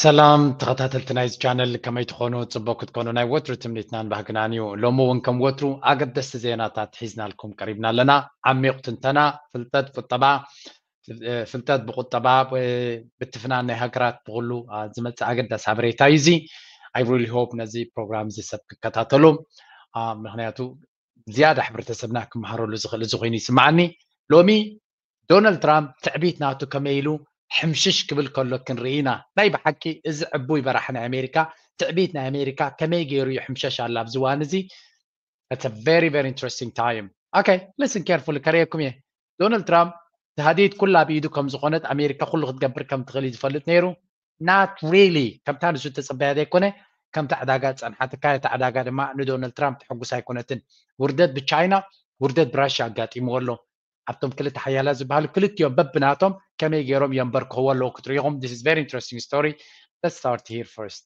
ሰላም ተኸታተልቲ ናይዚ ቻነል፣ ከመይ ትኾኑ? ጽቡቅ ክትኮኑ ናይ ወትሩ ትምኒትናን ባህግናን እዩ። ሎሚ እውን ከም ወትሩ ኣገደስቲ ዜናታት ሒዝናልኩም ቀሪብና ኣለና። ዓሚቕ ትንተና፣ ፍልጠት፣ ቁጠባ፣ ፍልጠት ብቁጠባ፣ ብትፍናን ናይ ሃገራት ብኹሉ ዝመጽእ ኣገዳሲ ሓበሬታ እዩ እዚ። I really hope ነዚ ፕሮግራም እዚ ሰብ ክከታተሉ፣ ምክንያቱ ዝያዳ ሕብረተሰብና ክመሃረሉ ዝኽእል እዚ ኮይኑ ይስምዓኒ። ሎሚ ዶናልድ ትራምፕ ትዕቢት ናቱ ከመይ ኢሉ ሕምሽሽ ክብል ከሎ ክንርኢ ኢና። ናይ ብሓቂ እዚ ዕቡይ በራሕ ናይ ኣሜሪካ፣ ትዕቢት ናይ ኣሜሪካ ከመይ ገይሩ ይሕምሸሽ ኣላ ኣብዚ እዋን እዚ። It's a very, very interesting time. Okay, listen carefully፣ ከርእየኩም እየ። ዶናልድ ትራምፕ ተሃዲድ ኩላ ብኢዱ ከም ዝኾነት፣ ኣሜሪካ ኩሉ ክትገብር ከም ትኽእል እዩ ዝፈልጥ ነይሩ። Not really ከምታ ንሱ ተጸበያ ዘይኮነ፣ ከምታ ዕዳጋ ጸንሓትካ፣ እቲ ዕዳጋ ድማ ንዶናልድ ትራምፕ ተሐጉስ ኣይኮነትን። ውርደት ብቻይና፣ ውርደት ብራሽያ ኣጋጢምዎ ኣሎ። ኣብቶም ክልተ ሓያላት ዝበሃሉ ክልቲኦም በብናቶም ከመይ ገይሮም የንበርክኽዎ ኣለዉ ክትርእኹም። This is very interesting story. Let's start here first.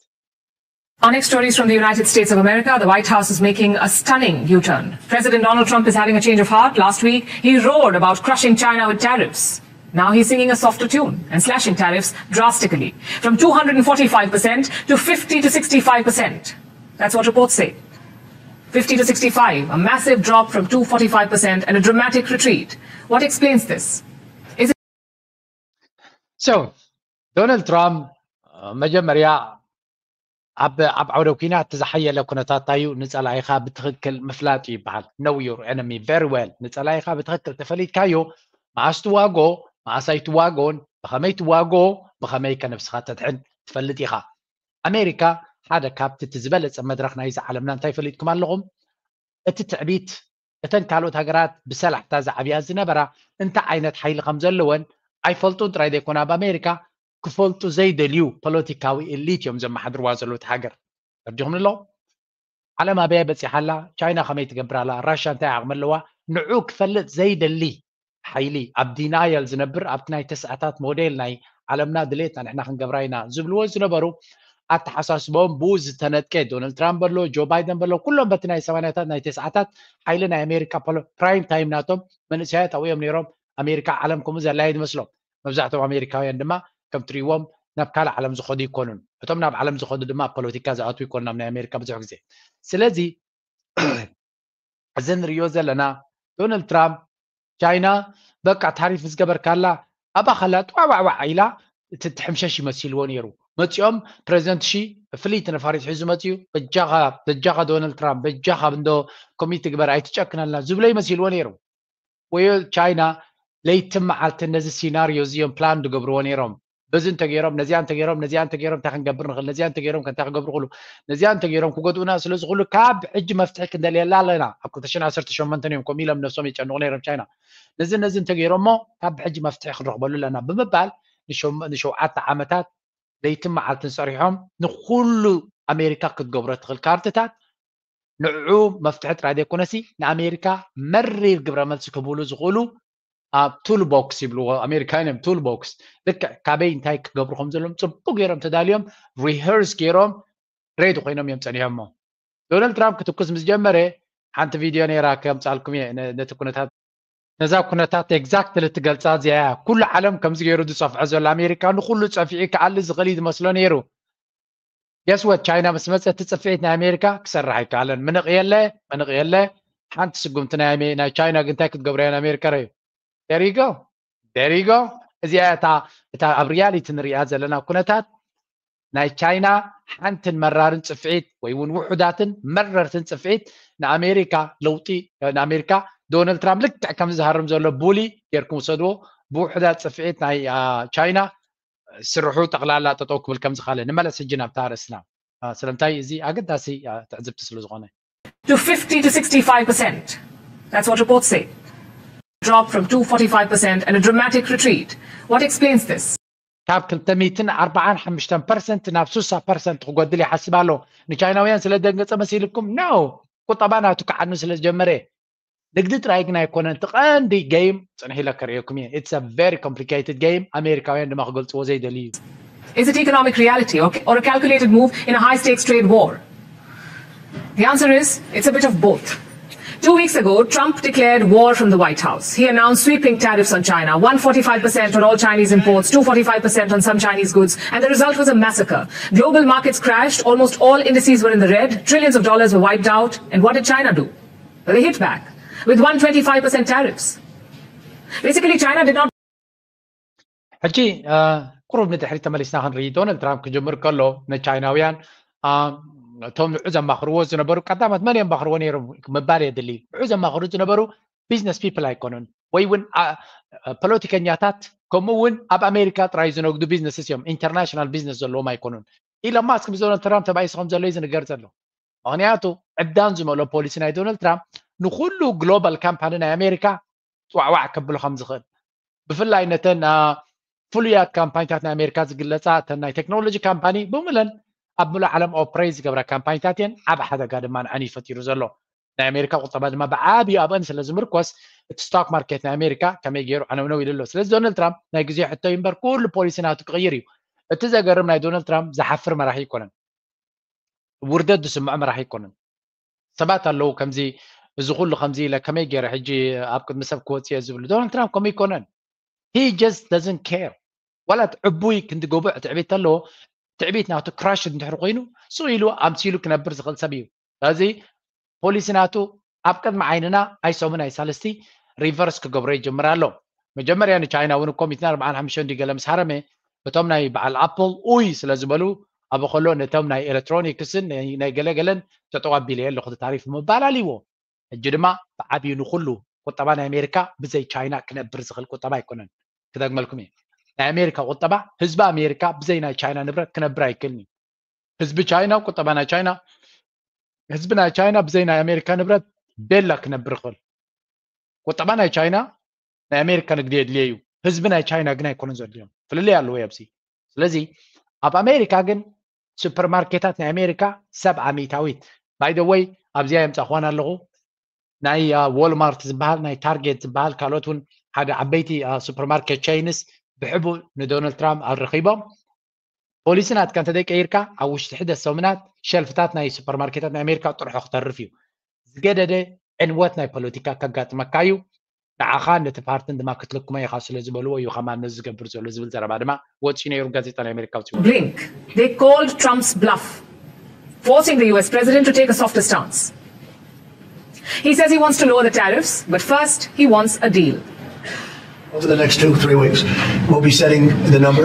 Our next story is from the United States of America. The White House is making a stunning U-turn. President Donald Trump is having a change of heart. Last week, he roared about crushing China with tariffs. Now he's singing a softer tune and slashing tariffs drastically, from two hundred forty-five percent to fifty to sixty-five percent. That's what reports say. fifty to sixty-five, a massive drop from two forty-five percent and a dramatic retreat. What explains this? So, ዶናልድ ትራምፕ መጀመርያ ኣብ ኣብ ዓውደ ኲናት እቲ ዝሓየለ ኩነታት እንታይ እዩ? ንጸላኢኻ ብትኽክል ምፍላጥ እዩ ይበሃል። Know your enemy very well። ንጸላኢኻ ብትኽክል ተፈሊጥካዮ፣ መዓስ ትዋጎ፣ መዓስ ኣይትዋጎን፣ ብኸመይ ትዋጎ፣ ብኸመይ ከ ነብስኻ ተድሕን ትፈልጥ ኢኻ። ኣሜሪካ ሓደ ካብቲ እቲ ዝበለጸ መድረኽ ናይዚ ዓለምና እንታይ ፈሊጥኩም ኣለኹም? እቲ ትዕቢት እተን ካልኦት ሃገራት ብሰላሕታ ዝዓብያ ዝነበራ እንታይ ዓይነት ሓይሊ ከም ዘለወን ኣይፈልጡን ጥራይ ዘይኮነ ኣብ ኣሜሪካ ክፈልጡ ዘይደልዩ ፖለቲካዊ ኤሊት እዮም ዘመሓድርዋ ዘለዉ እቲ ሃገር። ተረዲኹም ኣለኹም? ዓለም ኣበይ በጺሓ ኣላ? ቻይና ከመይ ትገብር ኣላ? ራሻ እንታይ ዓቕሚ ኣለዋ? ንዑ ክፈልጥ ዘይደሊ ሓይሊ ኣብ ዲናየል ዝነብር ኣብቲ ናይ ተስዓታት ሞዴል ናይ ዓለምና ድሌትና ንሕና ክንገብራ ኢና ዝብልዎ ዝነበሩ ኣተሓሳስቦም ብኡ ዝተነጥቀ ዶናልድ ትራምፕ በሎ ጆ ባይደን በሎ ኩሎም በቲ ናይ ሰማንያታት ናይ ተስዓታት ሓይሊ ናይ ኣሜሪካ ፕራይም ታይም ናቶም መንእሰያት ኣብኡ እዮም ነይሮም። ኣሜሪካ ዓለም ከምኡ ዘላየ ዝመስሎም መብዛሕቶም ኣሜሪካውያን ድማ ከም ትሪእዎም ናብ ካልእ ዓለም ዝኸዱ ይኮኑን። እቶም ናብ ዓለም ዝኸዱ ድማ ኣብ ፖለቲካ ዝኣትዉ ይኮኑን ኣብ ናይ ኣሜሪካ ብዙሕ ግዜ። ስለዚ እዚ ንሪኦ ዘለና ዶናልድ ትራምፕ ቻይና በቃ ታሪፍ ዝገበርካላ ኣባኻላ ጥዋዕዋዕዋዕ ኢላ እቲ ትሕምሸሽ ይመሲልዎ ነይሩ። መፂኦም ፕሬዚደንት ሺ ፍልይቲ ነፋሪት ሒዙ መፂኡ በጃኻ በጃኻ ዶናልድ ትራምፕ በጃኻ እንዶ ኮሚት ትግበር ኣይትጨክነልና ዝብሎ ይመሲልዎ ነይሩ። ወዮ ቻይና ለይትን መዓልትን ነዚ ሲናርዮ እዚ እዮም ፕላን ዝገብርዎ ነይሮም። በዚ እንተገይሮም ነዚኣ እንተገይሮም ነዚኣ እንተገይሮም እንታይ ክንገብር ንኽእል ነዚኣ እንተገይሮም እንታይ ክገብሩ ክእሉ ነዚኣ እንተገይሮም ክጎድኡና ስለ ዝኽእሉ ካብ ሕጂ መፍትሒ ክንደልየላ ኣለና። ኣብ ክልተ ሽሕን ዓሰርተ ሸሞንተን እዮም ከምኡ ኢሎም ነብሶም የጨንቑ ነይሮም ቻይና። ነዚ ነዚ እንተገይሮሞ ካብ ሕጂ መፍትሒ ክንረኽበሉ ኣለና ብምባል ንሸውዓተ ዓመታት ለይትን መዓልትን ሰሪሖም ንኩሉ ኣሜሪካ ክትገብሮ ትኽእል ካርትታት ንዑ መፍትሒ ጥራይ ዘይኮነሲ ንኣሜሪካ መሪር ግብረ መልሲ ክህብሉ ዝኽእሉ ኣብ ቱል ቦክስ ይብልዎ ኣሜሪካውያን እዮም። ቱል ቦክስ ልክዕ ካበይ እንታይ ክገብሩ ከም ዘለዎም ፅቡቅ ገይሮም ተዳልዮም ሪሀርስ ገይሮም ሬዲ ኮይኖም እዮም ፀኒሖሞ። ዶናልድ ትራምፕ ክትኩስ ምስ ጀመረ ሓንቲ ቪድዮ ነይራ ከምፃልኩም እየ ነቲ ኩነታት ነዛ ኩነታት ኤግዛክትሊ ትገልፃ እዚኣ እያ። ኩሉ ዓለም ከምዚ ገይሩ ዝፀፍዖ ዘሎ ኣሜሪካ ንኩሉ ፀፊዒ ክኣሊ ዝኽእል እዩ ዝመስሎ ነይሩ። ገስወት ቻይና ምስ መፀት እቲ ፅፍዒት ናይ ኣሜሪካ ክሰርሕ ኣይከኣለን። ምንቕ የለ ምንቕ የለ። ሓንቲ ስጉምቲ ናይ ቻይና ግን እንታይ ክትገብሮ እያ ንኣሜሪካ ረዩ ደሪጎ ደሪጎ እዚኣ እታ እታ ኣብ ሪያሊቲ ንሪኣ ዘለና ኩነታት ናይ ቻይና ሓንትን መራርን ፅፍዒት ወይ እውን ውሑዳትን መረርትን ፅፍዒት ንኣሜሪካ ለውጢ ንኣሜሪካ ዶናልድ ትራምፕ ልክዕ ከም ዝሃርም ዘሎ ቡሊ ጌርኩም ውሰድዎ። ብውሑዳት ፅፍዒት ናይ ቻይና ስርሑ ጠቕላላ ጠጠው ክብል ከም ዝኻለ ንመለስ ሕጂ ናብታ ኣርእስትና ስለምንታይ እዚ ኣገዳሲ ትዕዝብቲ ስለ ዝኾነ to fifty to sixty-five percent. That's what reports say. Drop from two forty-five percent and a dramatic retreat. What explains this? ካብ ክልተ ሚእትን ኣርባዓን ሓሙሽተን ፐርሰንት ናብ ሱሳ ፐርሰንት ክጎድል ይሓስብ ኣሎ። ንቻይናውያን ስለ ደንገጸ መሲልኩም? No። ቁጠባ ናቱ ክዓኑ ስለ ዝጀመረ። ንግዲ ጥራይ ግን ኣይኮነን እቲ ቀንዲ ጌም። ጽንሕ ኢለ ከርእየኩም እየ። It's a very complicated game። ኣሜሪካውያን ድማ ክገልጽዎ ዘይደልዩ እዩ። Is it economic reality or, or a calculated move in a high stakes trade war? The answer is it's a bit of both. Two weeks ago, Trump declared war from the White House. He announced sweeping tariffs on China, one forty-five percent on all Chinese imports, two forty-five percent on some Chinese goods, and the result was a massacre. Global markets crashed, almost all indices were in the red, trillions of dollars were wiped out, and what did China do? Well, they hit back with one twenty-five percent tariffs. Basically, China did not ሕጂ ቁሩብ ንድሕሪት ተመሊስና ክንርኢ። ዶናልድ ትራምፕ ክጅምር ከሎ ንቻይናውያን እቶም ንዑ ዘማኽርዎ ዝነበሩ ቀዳሞት መን እዮም ዘማኽርዎ ነይሮም ምባል የድሊ። ንዑ ዘማኽሩ ዝነበሩ business people ኣይኮኑን፣ ወይ እውን ፖለቲከኛታት፣ ከምኡ እውን ኣብ ኣሜሪካ ጥራይ ዝነግዱ businesses እዮም። International business ዘለዎም ኣይኮኑን። ኢሎን ማስክ ብዶናልድ ትራምፕ ተባኢሱ ከም ዘሎ እዩ ዝንገር ዘሎ። ምክንያቱ ዕብዳን ዝመልኦ ፖሊሲ ናይ ዶናልድ ትራምፕ ንኩሉ global company ናይ ኣሜሪካ ዋዕዋዕ ከብሎ ከም ዝኽእል፣ ብፍላይ ነተን ፍሉያት ካምፓኒታት ናይ ኣሜሪካ ዝግለፃ እተን ናይ ቴክኖሎጂ ካምፓኒ ብምለን ኣብ ምሉእ ዓለም operate ዝገብራ ካምፓኒታት እየን። ዓብ ሓደጋ ድማ ንዐን እዩ ፈጢሩ ዘሎ። ናይ ኣሜሪካ ቁጠባ ድማ ብዓብዩ ኣብአን ስለ ዝምርኮስ እቲ stock market ናይ ኣሜሪካ ከመይ ገይሩ ዓነውነው ኢሉ ኣሎ። ስለዚ ዶናልድ ትራምፕ ናይ ግዜ ሕቶ እዩ እምበር ኩሉ ፖሊሲ ናቱ ክቕይር እዩ። እቲ ዘገርም ናይ ዶናልድ ትራምፕ ዝሓፍር መራሒ ኣይኮነን። ውርደት ዝስምዖ መራሒ ኣይኮነን። ሰባት ኣለዉ ከምዚ እዚ ኩሉ ከምዚ ኢለ ከመይ ገይረ ሕጂ ኣብ ቅድሚ ሰብ ክወፅእ እየ ዝብሉ። ዶናልድ ትራምፕ ከምኡ ኣይኮነን። He just doesn't care። ዋላ እቲ ዕቡይ ክንዲ ገቡዕ ትዕቢት ኣለዎ። ትዕቢት ናቱ crush እንድሕር ኮይኑ ስቕ ኢሉ ኣምሲሉ ክነብር ዝኽእል ሰብ እዩ። ስለዚ ፖሊሲ ናቱ ኣብ ቅድሚ ዓይንና ኣይሶምን ኣይሳልስቲ reverse ክገብሮ ይጅምር ኣሎ። መጀመርያ ንቻይና እውን እኮ ሚእትን ኣርባዓን ሓሙሽተን ድዩ ገለ ምስ ሃረመ እቶም ናይ በዓል ኣፕል ኡይ ስለ ዝበሉ ኣብ ከሎ ነቶም ናይ ኤሌክትሮኒክስን ናይ ገለገለን ተጠዋቢለ ኣለኹ ታሪፍ ምባል ኣልዎ። ሕጂ ድማ ብዓብዩ ንኩሉ ቁጠባ ናይ ኣሜሪካ ብዘይ ቻይና ክነብር ዝኽእል ቁጠባ ኣይኮነን። ክደግመልኩም እየ፣ ናይ ኣሜሪካ ቁጠባ ህዝቢ ኣሜሪካ ብዘይ ናይ ቻይና ንብረት ክነብር ኣይክእልን እዩ። ህዝቢ ቻይና ቁጠባ ናይ ቻይና ህዝቢ ናይ ቻይና ብዘይ ናይ ኣሜሪካ ንብረት ቤላ ክነብር ይኽእል። ቁጠባ ናይ ቻይና ናይ ኣሜሪካ ንግዲ የድልዮ እዩ። ህዝቢ ናይ ቻይና ግን ኣይኮነን ዘድልዮም። ፍልልይ ኣለዎ ኣብዚ። ስለዚ ኣብ ኣሜሪካ ግን ሱፐርማርኬታት ናይ ኣሜሪካ ሰብዓ ሚእታዊት፣ by the way ኣብዚኣ የምፃእኳን ኣለኹ። ናይ ዎልማርት ዝበሃል ናይ ታርጌት ዝበሃል ካልኦት እውን ሓደ ዓበይቲ ሱፐርማርኬት ቸይንስ ብሕቡእ ንዶናልድ ትራምፕ ኣረኪቦም ፖሊሲ ናትካ እንተዘይቀይርካ ኣብ ውሽጢ ሕደት ሰሙናት ሸልፍታት ናይ ሱፐርማርኬታት ናይ ኣሜሪካ ጥርሑ ክተርፍ እዩ። ዝገደደ ዕንወት ናይ ፖለቲካ ከጋጥመካ እዩ። ንዓኻን ነቲ ፓርትን ድማ ክትልክሞ ኢኻ ስለ ዝበልዎ እዩ ከማን ነዚ ዝገብር ዘሎ ዝብል ዘረባ ድማ ወፂኡ ነይሩ። ጋዜጣ ናይ ኣሜሪካ ውፅኡ Blink. They called Trump's bluff, forcing the U S president to take a softer stance. He says he wants to lower the tariffs, but first he wants a deal. Over the next two, three weeks, we'll be setting the number,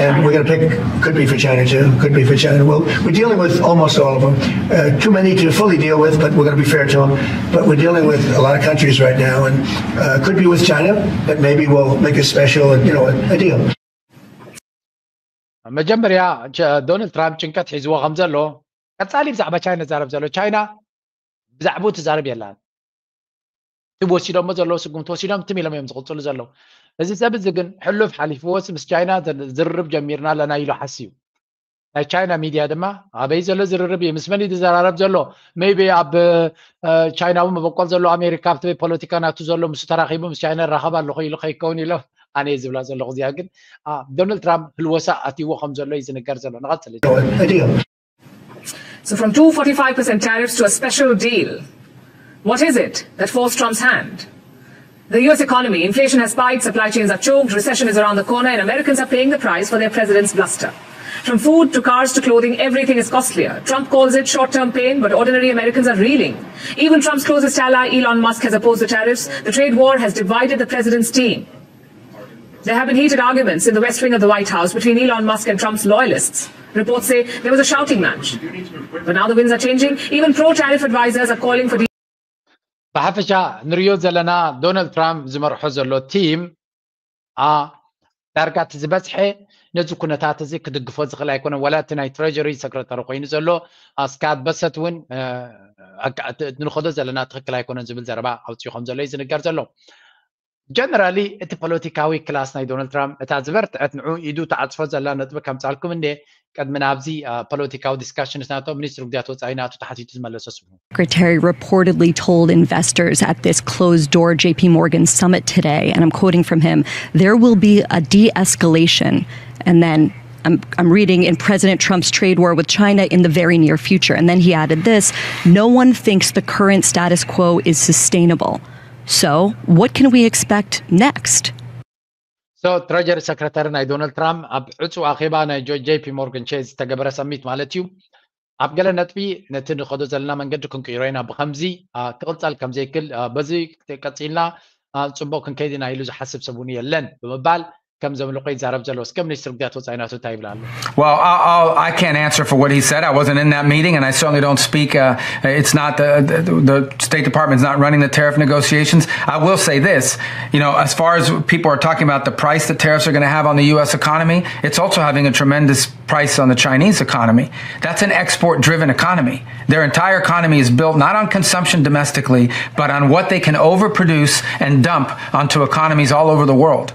and we're going to pick, could be for China too, could be for China. Well, we're dealing with almost all of them. Uh, too many to fully deal with, but we're going to be fair to them. But we're dealing with a lot of countries right now, and uh, could be with China, but maybe we'll make a special, you know, a, a deal. መጀመርያ ዶናልድ ትራምፕ ጭንቀት ሒዝዎ ከም ዘሎ ቀፃሊ ብዛዕባ ቻይና ዛረብ ዘሎ። ቻይና ብዛዕባኡ ትዛረብ የላን። እቲ ወሲዶሞ ዘለዉ ስጉምቲ ወሲዶም ትም ኢሎም እዮም ዝቕፅሉ ዘለዉ። እዚ ሰብ እዚ ግን ሕሉፍ ሓሊፍዎስ ምስ ቻይና ዝርርብ ጀሚርና ኣለና ኢሉ ሓስዩ። ናይ ቻይና ሚድያ ድማ ኣበይ ዘሎ ዝርርብ እዩ፣ ምስ መን እዩ ዝዘራረብ ዘሎ? ሜይቢ ኣብ ቻይናዊ መበቆል ዘሎ ኣሜሪካ ኣብቲ ፖለቲካ ናቱ ዘሎ ምስ ተራኺቡ ምስ ቻይና ይራኸብ ኣለኹ ኢሉ ከይከውን ኢሎም ኣነ ዝብላ ዘለኹ እዚኣ ግን ዶናልድ ትራምፕ ህልወሳ ኣትይዎ ከም ዘሎ እዩ ዝንገር ዘሎ። ንቐፅል። So from two forty-five percent tariffs to a special deal, what is it that forced Trump's hand? The U S economy, inflation has spiked, supply chains are choked, recession is around the corner, and Americans are paying the price for their president's bluster. From food to cars to clothing, everything is costlier. Trump calls it short term pain, but ordinary Americans are reeling. Even Trump's closest ally, Elon Musk, has opposed the tariffs. The trade war has divided the president's team. There have been heated arguments in the West Wing of the White House between Elon Musk and Trump's loyalists. Reports say there was a shouting match. But now the winds are changing. Even pro tariff advisors are calling for ብሓፈሻ ንሪኦ ዘለና ዶናልድ ትራምፕ ዝመርሖ ዘሎ ቲም ዳርጋ እቲ ዝበዝሐ ነዚ ኩነታት እዚ ክድግፎ ዝኽእል ኣይኮነን። ዋላ እቲ ናይ ትሬጀሪ ሰክረታሪ ኮይኑ ዘሎ ስካት በሰት እውን ንኸዶ ዘለና ትኽክል ኣይኮነን ዝብል ዘረባ ኣውፅኡ ከም ዘሎ እዩ ዝንገር ዘሎ። ጀነራሊ እቲ ፖለቲካዊ ክላስ ናይ ዶናልድ ትራምፕ እታ ዝበርትዐት ንዑ ኢዱ ተዓፅፎ ዘላ ነጥቢ ከምፃልኩም እንደ ቅድሚ ናብዚ ፖለቲካዊ ዲስካሽንስ ናቶ ሚኒስትሪ ጉዳያት ወፃኢ ናቱ ተሓቲቱ ዝመለሰ ስሙ Secretary reportedly told investors at this closed door J P Morgan summit today, and I'm quoting from him, there will be a de escalation. And then I'm, I'm reading in President Trump's trade war with China in the very near future. And then he added this: "No one thinks the current status quo is sustainable. So, what can we expect next?" So Treasury Secretary ናይ ዶናልድ ትራምፕ ኣብ ዕፁ ኣኼባ ናይ ጄ ፒ ሞርጋን ቼዝ ዝተገበረ ሰሚት ማለት እዩ። ኣብ ገለ ነጥቢ ነቲ ንኸዶ ዘለና መንገዲ ክንቅይሮ ኢና፣ ብከምዚ ክቕፀል ከምዘይክል፣ በዚ ቀፂልና ፅቡቅ ክንከይድ ኢና ኢሉ ዝሓስብ ሰብ እውን የለን ብምባል ከም ዘምልኮ ይዛረብ ዘሎ። እስከ ሚኒስትር ጉዳያት ወፃኢ ናቱ እንታይ ይብል ኣሎ? Well, I'll, I'll, I can't answer for what he said. I wasn't in that meeting, and I certainly don't speak. Uh, it's not the, the, the State Department is not running the tariff negotiations. I will say this: you know, as far as people are talking about the price that tariffs are going to have on the U S economy, it's also having a tremendous price on the Chinese economy. That's an export-driven economy. Their entire economy is built not on consumption domestically, but on what they can overproduce and dump onto economies all over the world.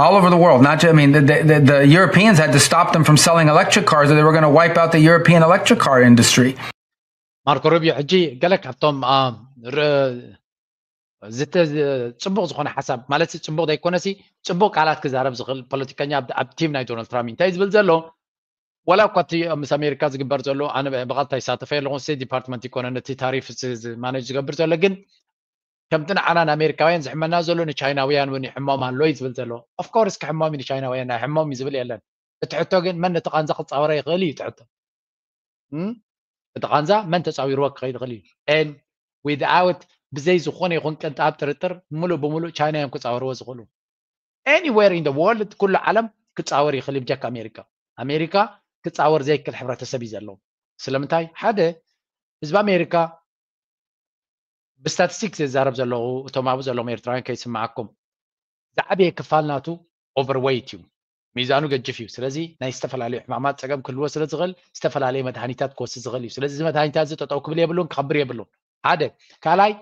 All over the world. Not just, I mean, the, the, the Europeans had to stop them from selling electric cars, or they were going to wipe out the European electric car industry. ማርኮ ሩቢዮ ሕጂ ገለ ካብቶም አ፣ ር- ዝተ- ጽቡቕ ዝኾነ ሓሳብ ማለት ጽቡቕ ዘይኮነሲ ጽቡቕ ቃላት ክዛረብ ዝኽእል ፖለቲከኛ ኣብ- ኣብ ቲም ናይ ዶናልድ ትራምፕ እንታይ ዝብል ዘሎ? ዋላ እኳ እቲ ምስ ኣሜሪካ ዝግበር ዘሎ ኣነ ብቐጥታ ይሳተፈ ኣለኹ፣ ስቴት ዲፓርትመንት ይኮነ ነቲ ታሪፍ ዝ- ዝ- ማኔጅ ዝገብር ዘሎ፣ ግን ከምቲ ንዓና ንኣሜሪካውያን ዝሕመና ዘሎ ንቻይናውያን እውን ይሕሞም ኣሎ እዩ ዝብል ዘሎ። ኦፍኮርስ ክሕሞም እዩ ንቻይናውያን፣ ኣይሕሞም እዩ ዝብል የለን። እቲ ሕቶ ግን መን ነቲ ቃንዛ ክፃወረ ይኽእል እዩ እቲ ሕቶ። እም? እቲ ቃንዛ መን ተፃዊርዎ ክኸይድ ይኽእል እዩ? And without ብዘይ ዝኾነ ይኹን ቅንጣብ ጥርጥር ሙሉእ ብሙሉእ ቻይና እዮም ክፃወርዎ ዝኽእሉ። Anywhere in the world ኩሉ ዓለም ክፃወር ይኽእል እዩ ብጀካ ኣሜሪካ። ኣሜሪካ ክፃወር ዘይክእል ሕብረተሰብ እዩ ዘለዎ። ስለምንታይ? ሓደ ህዝቢ ኣሜሪካ ብስታቲስቲክስ ዝዛረብ ዘለኹ እቶም ኣብኡ ዘለኹም ኤርትራውያን ከይስምዓኩም ዝዓበየ ክፋል ናቱ ኦቨርዌይት እዩ፣ ሚዛኑ ገጅፍ እዩ። ስለዚ ናይ ዝተፈላለዩ ሕማማት ፀገም ክህልዎ ስለ ዝኽእል ዝተፈላለየ መድሃኒታት ክወስድ ዝኽእል እዩ። ስለዚ እዚ መድሃኒታት እዚ ጠጠው ክብል የብሉን፣ ክኸብር የብሉን። ሓደ ካልኣይ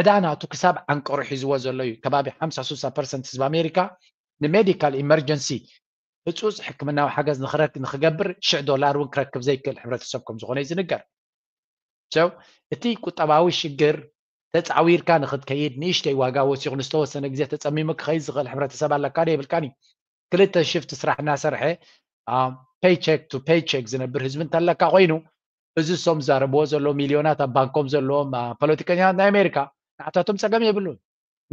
ዕዳ ናቱ ክሳብ ዓንቀሩ ሒዝዎ ዘሎ እዩ። ከባቢ ሓምሳ ስሳ ፐርሰንት ህዝቢ ኣሜሪካ ንሜዲካል ኢመርጀንሲ ህፁፅ ሕክምናዊ ሓገዝ ንክረክ ንክገብር ሽሕ ዶላር እውን ክረክብ ዘይክእል ሕብረተሰብ ከም ዝኾነ እዩ ዝንገር። So እቲ ቁጠባዊ ሽግር ተፃዊርካ ንክትከይድ ንእሽተይ ዋጋ ወሲኹ ንዝተወሰነ ግዜ ተፀሚሙ ክኸይድ ዝኽእል ሕብረተሰብ ኣለካ ዶ የብልካን እዩ። ክልተ ሽፍት ስራሕ እናሰርሐ ፔይቸክ ቱ ፔይቸክ ዝነብር ህዝቢ እንተለካ ኮይኑ እዚ ሶም ዝዛረብዎ ዘሎ ሚልዮናት ኣብ ባንኮም ዘለዎም ፖለቲከኛታት ናይ ኣሜሪካ ንዓታቶም ፀገም የብሉን።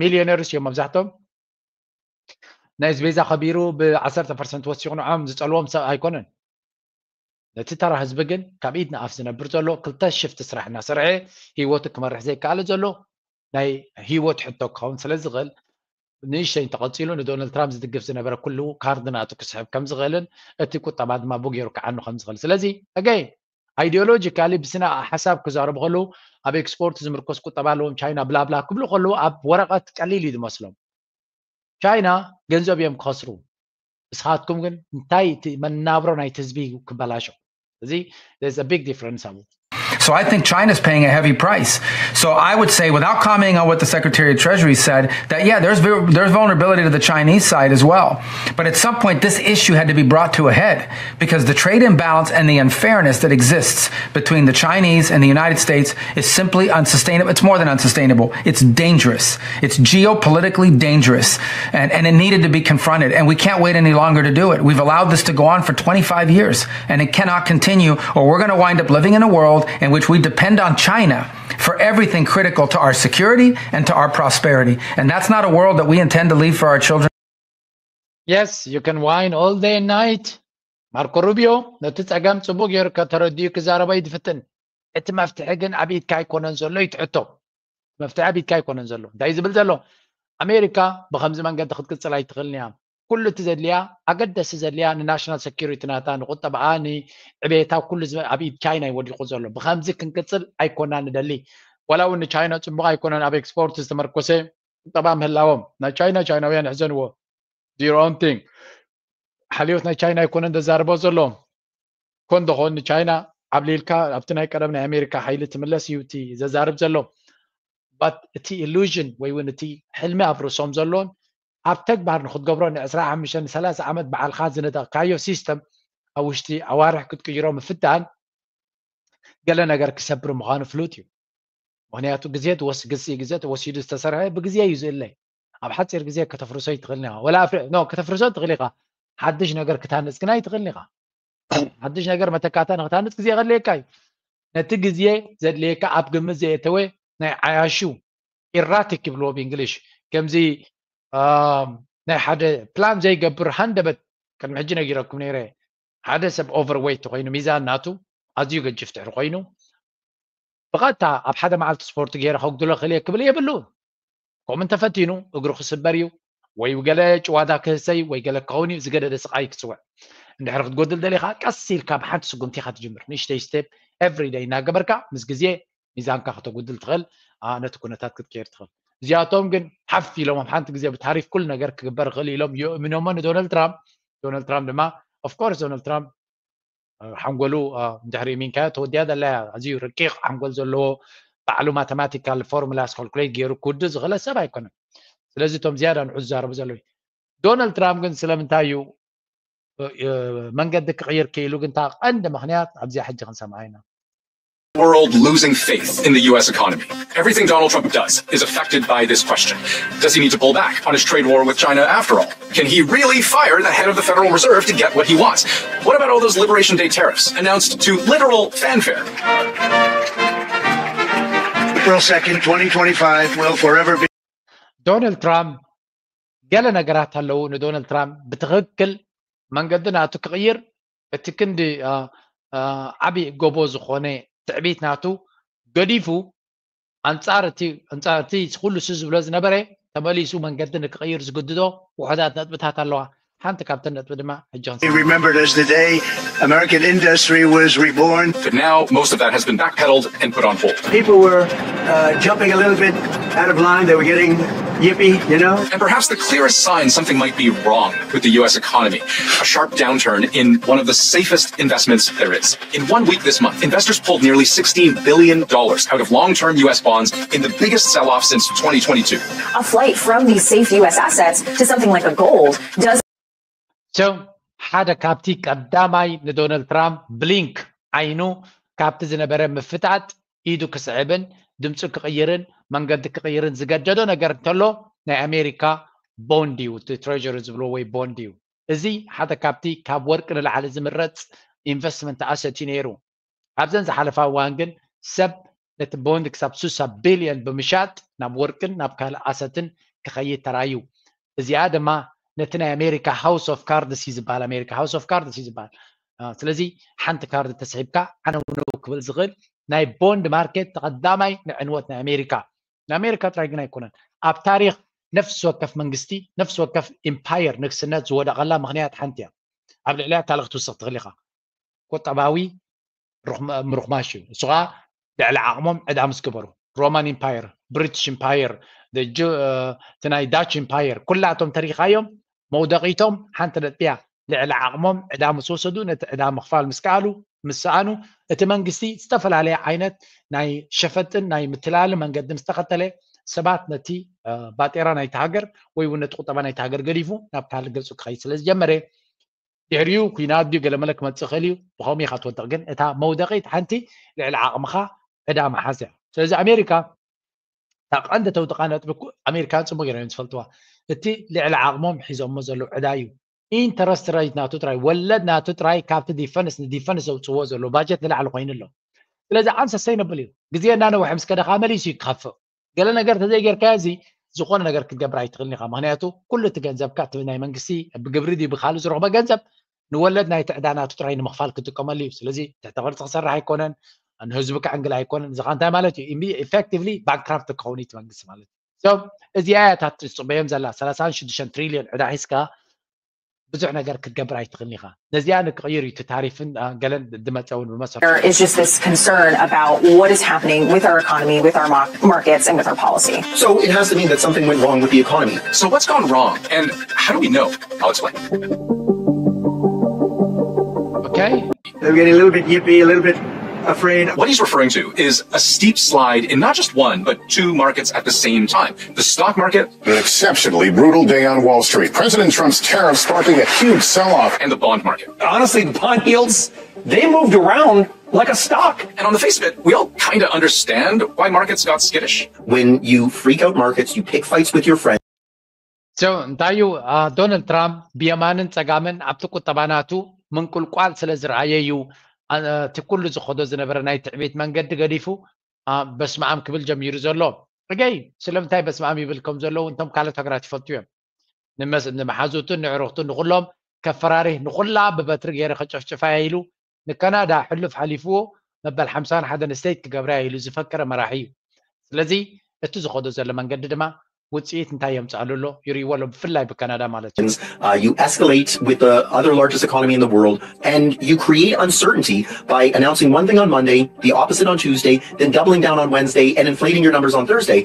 ሚልዮነርስ እዮም መብዛሕቶም። ናይ ኣስቤዛ ከቢሩ ብ10 ፐርሰንት ወሲኹ ንዖም ዝፀልዎም ሰብ ኣይኮነን። ነቲ ተራ ህዝቢ ግን ካብ ኢድ ንኣፍ ዝነብር ዘሎ ክልተ ሽፍት ስራሕ እናሰርሐ ህይወቱ ክመርሕ ዘይከኣለ ዘሎ ናይ ህይወት ሕቶ ክኸውን ስለ ዝኽእል ንእሽተይ እንተቐፂሉ ንዶናልድ ትራምፕ ዝድግፍ ዝነበረ ኩሉ ካርድ ናቱ ክስሕብ ከም ዝኽእልን እቲ ቁጠባ ድማ ብገይሩ ክዓኑ ከም ዝኽእል ስለዚ ኣገይ ኣይዲዮሎጂካሊ ብስነ ሓሳብ ክዛረቡ ከለዉ ኣብ ኤክስፖርት ዝምርኮስ ቁጠባ ኣለዎም ቻይና ብላብላ ክብሉ ከለዉ ኣብ ወረቐት ቀሊል እዩ ዝመስሎም። ቻይና ገንዘብ እዮም ክኸስሩ፣ ንስኻትኩም ግን እንታይ እቲ መናብሮ ናይቲ ህዝቢ ክበላሾ። እዚ there's a big difference ኣብኡ። So I think China's paying a heavy price. So I would say, without commenting on what the Secretary of Treasury said, that yeah, there's there's vulnerability to the Chinese side as well. But at some point, this issue had to be brought to a head because the trade imbalance and the unfairness that exists between the Chinese and the United States is simply unsustainable. It's more than unsustainable. It's dangerous. It's geopolitically dangerous, and, and it needed to be confronted. And we can't wait any longer to do it. We've allowed this to go on for twenty-five years, and it cannot continue, or we're going to wind up living in a world in which we depend on China for everything critical to our security and to our prosperity. And that's not a world that we intend to leave for our children. Yes, you can whine all day and night. ማርኮ ሩቢዮ ነቲ ጸገም ጽቡቅ ገይሩ ከተረድኡ ክዛረበ ይትፍትን። እቲ መፍትሒ ግን ኣብ ኢድካ ኣይኮነን ዘሎ ይትሕቶ። መፍትሒ ኣብ ኢድካ ኣይኮነን ዘሎ። እንታይ ዝብል ዘሎ? ኣሜሪካ ብከምዚ መንገዲ ክትቅጽል ኣይትኽእልን እያ። ኩሉ እቲ ዘድልያ ኣገደሲ ዘድልያ ንናሽናል ሰኪሪቲ ናታ ንቁጠባኣ ንዕቤታ ኩሉ ኣብ ኢድ ቻይና ይወዲቁ ዘሎ። ብከምዚ ክንቅጽል ኣይኮና ንደሊ። ዋላ እውን ንቻይና ጽቡቅ ኣይኮነን ኣብ ኤክስፖርት ዝተመርኮሰ ቁጠባ ምህላዎም። ናይ ቻይና ቻይናውያን ይሕዘንዎ። Your own thing። ሓልዮት ናይ ቻይና ኣይኮነን ዘዛርቦ ዘሎ። ኮን ደኾን ንቻይና ዓብሊልካ ኣብቲ ናይ ቀደም ናይ ኣሜሪካ ሓይሊ ትምለስ እዩ እቲ ዘዛርብ ዘሎ። But እቲ ኢሉዥን ወይ እውን እቲ ሕልሚ ኣብ ርእሶም ዘሎን ኣብ ተግባር ንክትገብሮ ን25 ን30 ዓመት ባዕልካ ዝነደቕካዮ ሲስተም ኣብ ውሽጢ ኣዋርሕ ክትቅይሮ ምፍታን ገለ ነገር ክሰብር ምዃኑ ፍሉጥ እዩ። ምክንያቱ ግዜ ትወስ ግዜ ግዜ ተወሲዱ ዝተሰርሐ ብግዜ እዩ ዝእለ። ኣብ ሓፂር ግዜ ከተፍርሶ ይትኽእል ኢኻ። ወላ ኣፍሪ ኖ ከተፍርሶ ትኽእል ኢኻ። ሓድሽ ነገር ክታንፅ ግን ኣይትኽእል ኢኻ። ሓድሽ ነገር መተካእታ ንክትሃንፅ ግዜ ከድልየካ እዩ። ነቲ ግዜ ዘድልየካ ኣብ ግምት ዘየተወ ናይ ዓያሹ ኢራቲክ ይብልዎ ብእንግሊሽ፣ ከምዚ ናይ ሓደ ፕላን ዘይገብር ሃንደበት። ቅድሚ ሕጂ ነጊረኩም ነይረ፣ ሓደ ሰብ ኦቨርዌይት ኮይኑ ሚዛን ናቱ ኣዝዩ ገጅፍ ትሕሪ ኮይኑ ብቐጥታ ኣብ ሓደ መዓልቲ ስፖርት ገይረ ከጉድሎ ክእል እየ ክብል የብሉን። ከምኡ እንተፈቲኑ እግሩ ክስበር እዩ፣ ወይ ገለ ጭዋዳ ክህሰይ ወይ ገለ ክኸውን እዩ፣ ዝገደደ ስቓይ ክፅውዕ። እንድሕር ክትጎድል ደሊኻ ቀስ ኢልካ ብሓንቲ ስጉምቲ ኢኻ ትጅምር፣ ንእሽተይ ስቴፕ ኤቭሪ ደይ እናገበርካ ምስ ግዜ ሚዛንካ ከተጉድል ትኽእል፣ ነቲ ኩነታት ክትቀይር ትኽእል። እዚኣቶም ግን ሓፍ ኢሎም ኣብ ሓንቲ ግዜ ብታሪፍ ኩሉ ነገር ክግበር ይኽእል ኢሎም ይእምኖሞ ንዶናልድ ትራምፕ። ዶናልድ ትራምፕ ድማ ኦፍኮርስ ዶናልድ ትራምፕ ሓንጎሉ እንድሕሪ ሚንካዮ ተወዲያ ዘላ ኣዝዩ ረቂቕ ሓንጎል ዘለዎ ባዕሉ ማተማቲካል ፎርሙላስ ካልኩሌት ገይሩ ክውድእ ዝኽእለ ሰብ ኣይኮነን። ስለዚ እቶም ዝያዳ ንዑ ዝዛረቡ ዘለዉ ዶናልድ ትራምፕ ግን ስለምንታይ እዩ መንገዲ ክቕይር ክኢሉ ግን እታ ቀንዲ ምኽንያት ኣብዚኣ ሕጂ ክንሰምዓ ኢና። World losing faith in the U S economy. Everything Donald Trump does is affected by this question. Does he need to pull back on his trade war with China after all? Can he really fire the head of the Federal Reserve to get what he wants? What about all those Liberation Day tariffs announced to literal fanfare? April second, twenty twenty-five will forever be. ዶናልድ ትራምፕ ገለ ነገራት ኣለዉ ንዶናልድ ትራምፕ ብትኽክል መንገዲ ናቱ ክቕይር እቲ ክንዲ ዓብዪ ጎቦ ዝኾነ ትዕቢት ናቱ ገዲፉ ኣንጻር እቲ ኣንጻር እቲ ኩሉ ሱ ዝብሎ ዝነበረ ተመሊሱ መንገዲ ንክቕይር ዝግድዶ ውሑዳት ነጥብታት ኣለዋ። ሓንቲ ካብተን ነጥቢ ድማ ሕጂ ክንሰምዓ። Remembered as the day American industry was reborn. But now most of that has been backpedaled and put on hold. People were uh, jumping a little bit out of line. They were getting yippy, you know. And perhaps the clearest sign something might be wrong with the U S economy, a sharp downturn in one of the safest investments there is. In one week this month, investors pulled nearly sixteen billion dollars out of long term U S bonds in the biggest sell off since twenty twenty-two. A flight from these safe U S assets to something like a gold does. So ሓደ ካብቲ ቀዳማይ ንዶናልድ ትራምፕ ብሊንክ ዓይኑ ካብቲ ዝነበረ ምፍጣጥ ኢዱ ክስዕብን ድምፁ ክቕይርን መንገዲ ክቕይርን ዝገደዶ ነገር እንተሎ ናይ ኣሜሪካ ቦንድ እዩ፣ እቲ ትሬጀሪ ዝብሎ ወይ ቦንድ እዩ። እዚ ሓደ ካብቲ ካብ ወርቂ ንላዕሊ ዝምረፅ ኢንቨስትመንት ኣሰት እዩ ነይሩ። ኣብዘን ዝሓለፋ እዋን ግን ሰብ ነቲ ቦንድ ክሳብ ስሳ ቢልዮን ብምሻጥ ናብ ወርቅን ናብ ካልእ ኣሰትን ክኸይድ ተራዩ። እዚኣ ድማ ነቲ ናይ ኣሜሪካ ሃውስ ኦፍ ካርድስ እዩ ዝበሃል። ኣሜሪካ ሃውስ ኦፍ ካርድስ እዩ ዝበሃል። ስለዚ ሓንቲ ካርድ ተስሒብካ ዓነውነው ክብል ዝኽእል ናይ ቦንድ ማርኬት ተቐዳማይ ንዕንወት ናይ ኣሜሪካ ንኣሜሪካ ጥራይ ግን ኣይኮነን። ኣብ ታሪክ ነፍሲ ወከፍ መንግስቲ ነፍሲ ወከፍ ኢምፓየር ንግስነት ዝወደቐላ ምኽንያት ሓንቲ እያ። ኣብ ልዕሊያ ካልእ ክትውስኽ ትኽእል ኢኻ። ቁጠባዊ ምሩኽማሽ እዩ። እሱ ከዓ ልዕሊ ዓቕሞም ዕዳ ምስ ገበሩ ሮማን ኢምፓየር፣ ብሪቲሽ ኢምፓየር፣ እቲ ናይ ዳች ኢምፓየር ኩላቶም ተሪኻዮም መውደቂቶም ሓንቲ ነጥቢ እያ። ልዕሊ ዓቕሞም ዕዳ ምስ ወሰዱ ነቲ ዕዳ ምኽፋል ምስ ከኣሉ ምስ ሰኣኑ እቲ መንግስቲ ዝተፈላለየ ዓይነት ናይ ሸፈጥን ናይ ምትላልን መንገዲ ምስ ተኸተለ ሰባት ነቲ ባጤራ ናይቲ ሃገር ወይ እውን ነቲ ቁጠባ ናይቲ ሃገር ገዲፉ ናብ ካልእ ገፁ ክኸይድ ስለ ዝጀመረ ድሕሪኡ ኩናት ድዩ ገለመለ ክመፅእ ይኽእል እዩ። ብኸምኡ ኢኻ ትወድቕ። ግን እታ መውደቂት ሓንቲ ልዕሊ ዓቕምኻ ዕዳ ምሓዝ እያ። ስለዚ ኣሜሪካ እታ ቀንዲ ተውድቓ ነጥቢ ኣሜሪካን ፅቡቅ ገይሮም እዮም ዝፈልጥዋ። እቲ ልዕሊ ዓቕሞም ሒዞሞ ዘለዉ ዕዳ እዩ። ኢንተረስት ሬት ናቱ ጥራይ ወለድ ናቱ ጥራይ ካብቲ ዲፈንስ ንዲፈንስ ዘውፅዎ ዘለዉ ባጀት ንላዕሊ ኮይኑ ኣሎ። ስለዚ ኣንሰስተይነብል እዩ። ግዜ እናነውሐ ምስ ከደ ከዓ መሊሱ እዩ ክኸፍእ። ገለ ነገር ተዘይጌርካዮ እዚ ዝኾነ ነገር ክትገብር ኣይትኽእልን ኢኻ። ምክንያቱ ኩሉ እቲ ገንዘብካ እቲ ናይ መንግስቲ ብግብሪ ድዩ ብካልእ ዝረኽቦ ገንዘብ ንወለድ ናይቲ ዕዳ ናቱ ጥራይ ንምኽፋል ክጥቀመሉ እዩ። ስለዚ ትሕተ ቅርፂ ክሰርሕ ኣይኮነን፣ ንህዝቢ ክዕንግል ኣይኮነን። እዚ ከዓ እንታይ ማለት እዩ? ኢፌክቲቭሊ ባንክራፕት ክኸውን እዩ እቲ መንግስቲ ማለት እዩ። እዚኣ እያ እታ ትፅበዮም ዘላ ሰላሳን ሽዱሽተን ትሪልዮን ዕዳ ሒዝካ ብዙሕ ነገር ክትገብር ኣይትኽእልን ኢኻ። ነዚኣ ንክቕይር እዩ እቲ ታሪፍን ገለን ዝመፀ እውን ብመሰረቱ። There is just this concern about what is happening with our economy, with our mar- markets, and with our policy. So it has to mean that something went wrong with the economy. So what's gone wrong, and how do we know? I'll explain. Okay. They're getting a little bit yippy, a little bit afraid. What he's referring to is a steep slide in not just one, but two markets at the same time. The stock market An exceptionally brutal day on Wall Street. President Trump's tariffs sparking a huge sell off. And the bond market. Honestly, the bond yields, they moved around like a stock. And on the face of it, we all kind of understand why markets got skittish. When you freak out markets, you pick fights with your friends. So እንታይ እዩ ዶናልድ ትራምፕ ብየማንን ጸጋምን ኣብቲ ቁጠባ ናቱ ምንቁልቋል ስለ ዝረኣየ እዩ። እቲ ኩሉ ዝኸዶ ዝነበረ ናይ ትዕቢት መንገዲ ገዲፉ በስመኣም ክብል ጀሚሩ ዘሎ። እገይ ስለምንታይ በስመኣም ይብል ከም ዘለዉ እንቶም ካልኦት ሃገራት ይፈልጡ እዮም። ንመሓዙትን ንዕሩኽቱን ንኩሎም ከፈራርህ፣ ንኩላ ብበትሪ ገይረ ከጨፍጭፋ ኢሉ ንካናዳ ሕሉፍ ሓሊፍዎ መበል ሓምሳን ሓደን ስቴት ክገብራ ኢሉ ዝፈከረ መራሒ እዩ። ስለዚ እቲ ዝኸዶ ዘሎ መንገዲ ድማ ውፅኢት እንታይ የምፅኣሉ ኣሎ ይርእይዎ ኣሎ፣ ብፍላይ ብካናዳ ማለት እዩ። Uh, you escalate with the other largest economy in the world, and you create uncertainty by announcing one thing on Monday, the opposite on Tuesday, then doubling down on Wednesday and inflating your numbers on Thursday.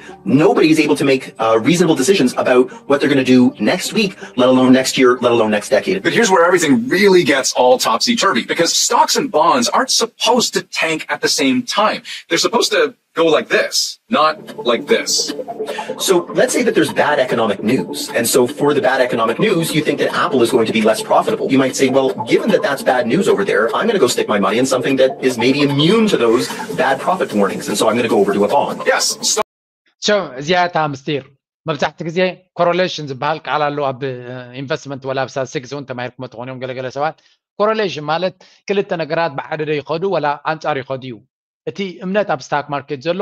Nobody is able to make uh, reasonable decisions about what they're going to do next week, let alone next year, let alone next decade. But here's where everything really gets all topsy turvy, because stocks and bonds aren't supposed to tank at the same time. They're supposed to go like this, not like this. So let's say that there's bad economic news. And so for the bad economic news, you think that Apple is going to be less profitable. You might say, well, given that that's bad news over there, I'm going to go stick my money in something that is maybe immune to those bad profit warnings. And so I'm going to go over to a bond. Yes. So እዚኣ እታ ምስጢር። መብዛሕቲ ግዜ ኮረሌሽን ዝበሃል ቃል ኣሎ ኣብ ኢንቨስትመንት ወላ ኣብ ስታትስቲክስ እውን ተማሂርኩም ትኾኑ እዮም ገለገለ ሰባት። ኮረሌሽን ማለት ክልተ ነገራት ብሓደ ዶ ይኸዱ ወላ ኣንጻር ይኸዱ እዩ። እቲ እምነት ኣብ ስታክ ማርኬት ዘሎ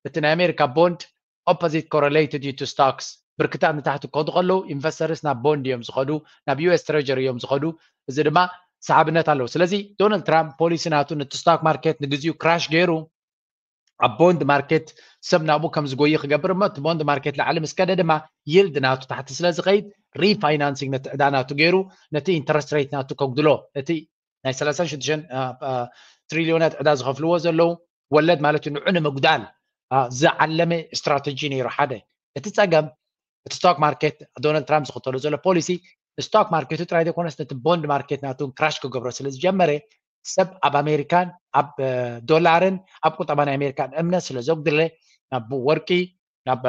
እቲ ናይ ኣሜሪካ ቦንድ ኦፖዚት ኮረሌትድ እዩ ቱ ስቶክስ። ብርክታት ንታሕቲ ክኸዱ ከለዉ ኢንቨስተርስ ናብ ቦንድ እዮም ዝኸዱ፣ ናብ ዩኤስ ትሬጀሪ እዮም ዝኸዱ። እዚ ድማ ሰሓብነት ኣለዎ። ስለዚ ዶናልድ ትራምፕ ፖሊሲ ናቱ ነቲ ስቶክ ማርኬት ንግዚኡ ክራሽ ገይሩ ኣብ ቦንድ ማርኬት ሰብ ናብኡ ከም ዝጎይ ክገብር እሞ እቲ ቦንድ ማርኬት ላዕሊ ምስ ከደ ድማ ይልድ ናቱ ታሕቲ ስለ ዝኸይድ ሪፋይናንሲንግ ነቲ ዕዳ ናቱ ገይሩ ነቲ ኢንተረስት ሬት ናቱ ከጉድሎ እቲ ናይ ሰላሳ ሽዱሽተ ትሪሊዮናት ዕዳ ዝኸፍልዎ ዘለዉ ወለድ ማለት እዩ ንዑ ንምጉዳል ዝዓለመ ስትራተጂ ነይሩ ሓደ። እቲ ፀገም እቲ ስቶክ ማርኬት ዶናልድ ትራምፕ ዝኽተሎ ዘሎ ፖሊሲ ስቶክ ማርኬቱ ጥራይ ዘይኮነስ ነቲ ቦንድ ማርኬት ናቱ ክራሽ ክገብሮ ስለ ዝጀመረ ሰብ ኣብ ኣሜሪካን ኣብ ዶላርን ኣብ ቁጠባ ናይ ኣሜሪካን እምነት ስለ ዘጉድለ ናብ ወርቂ ናብ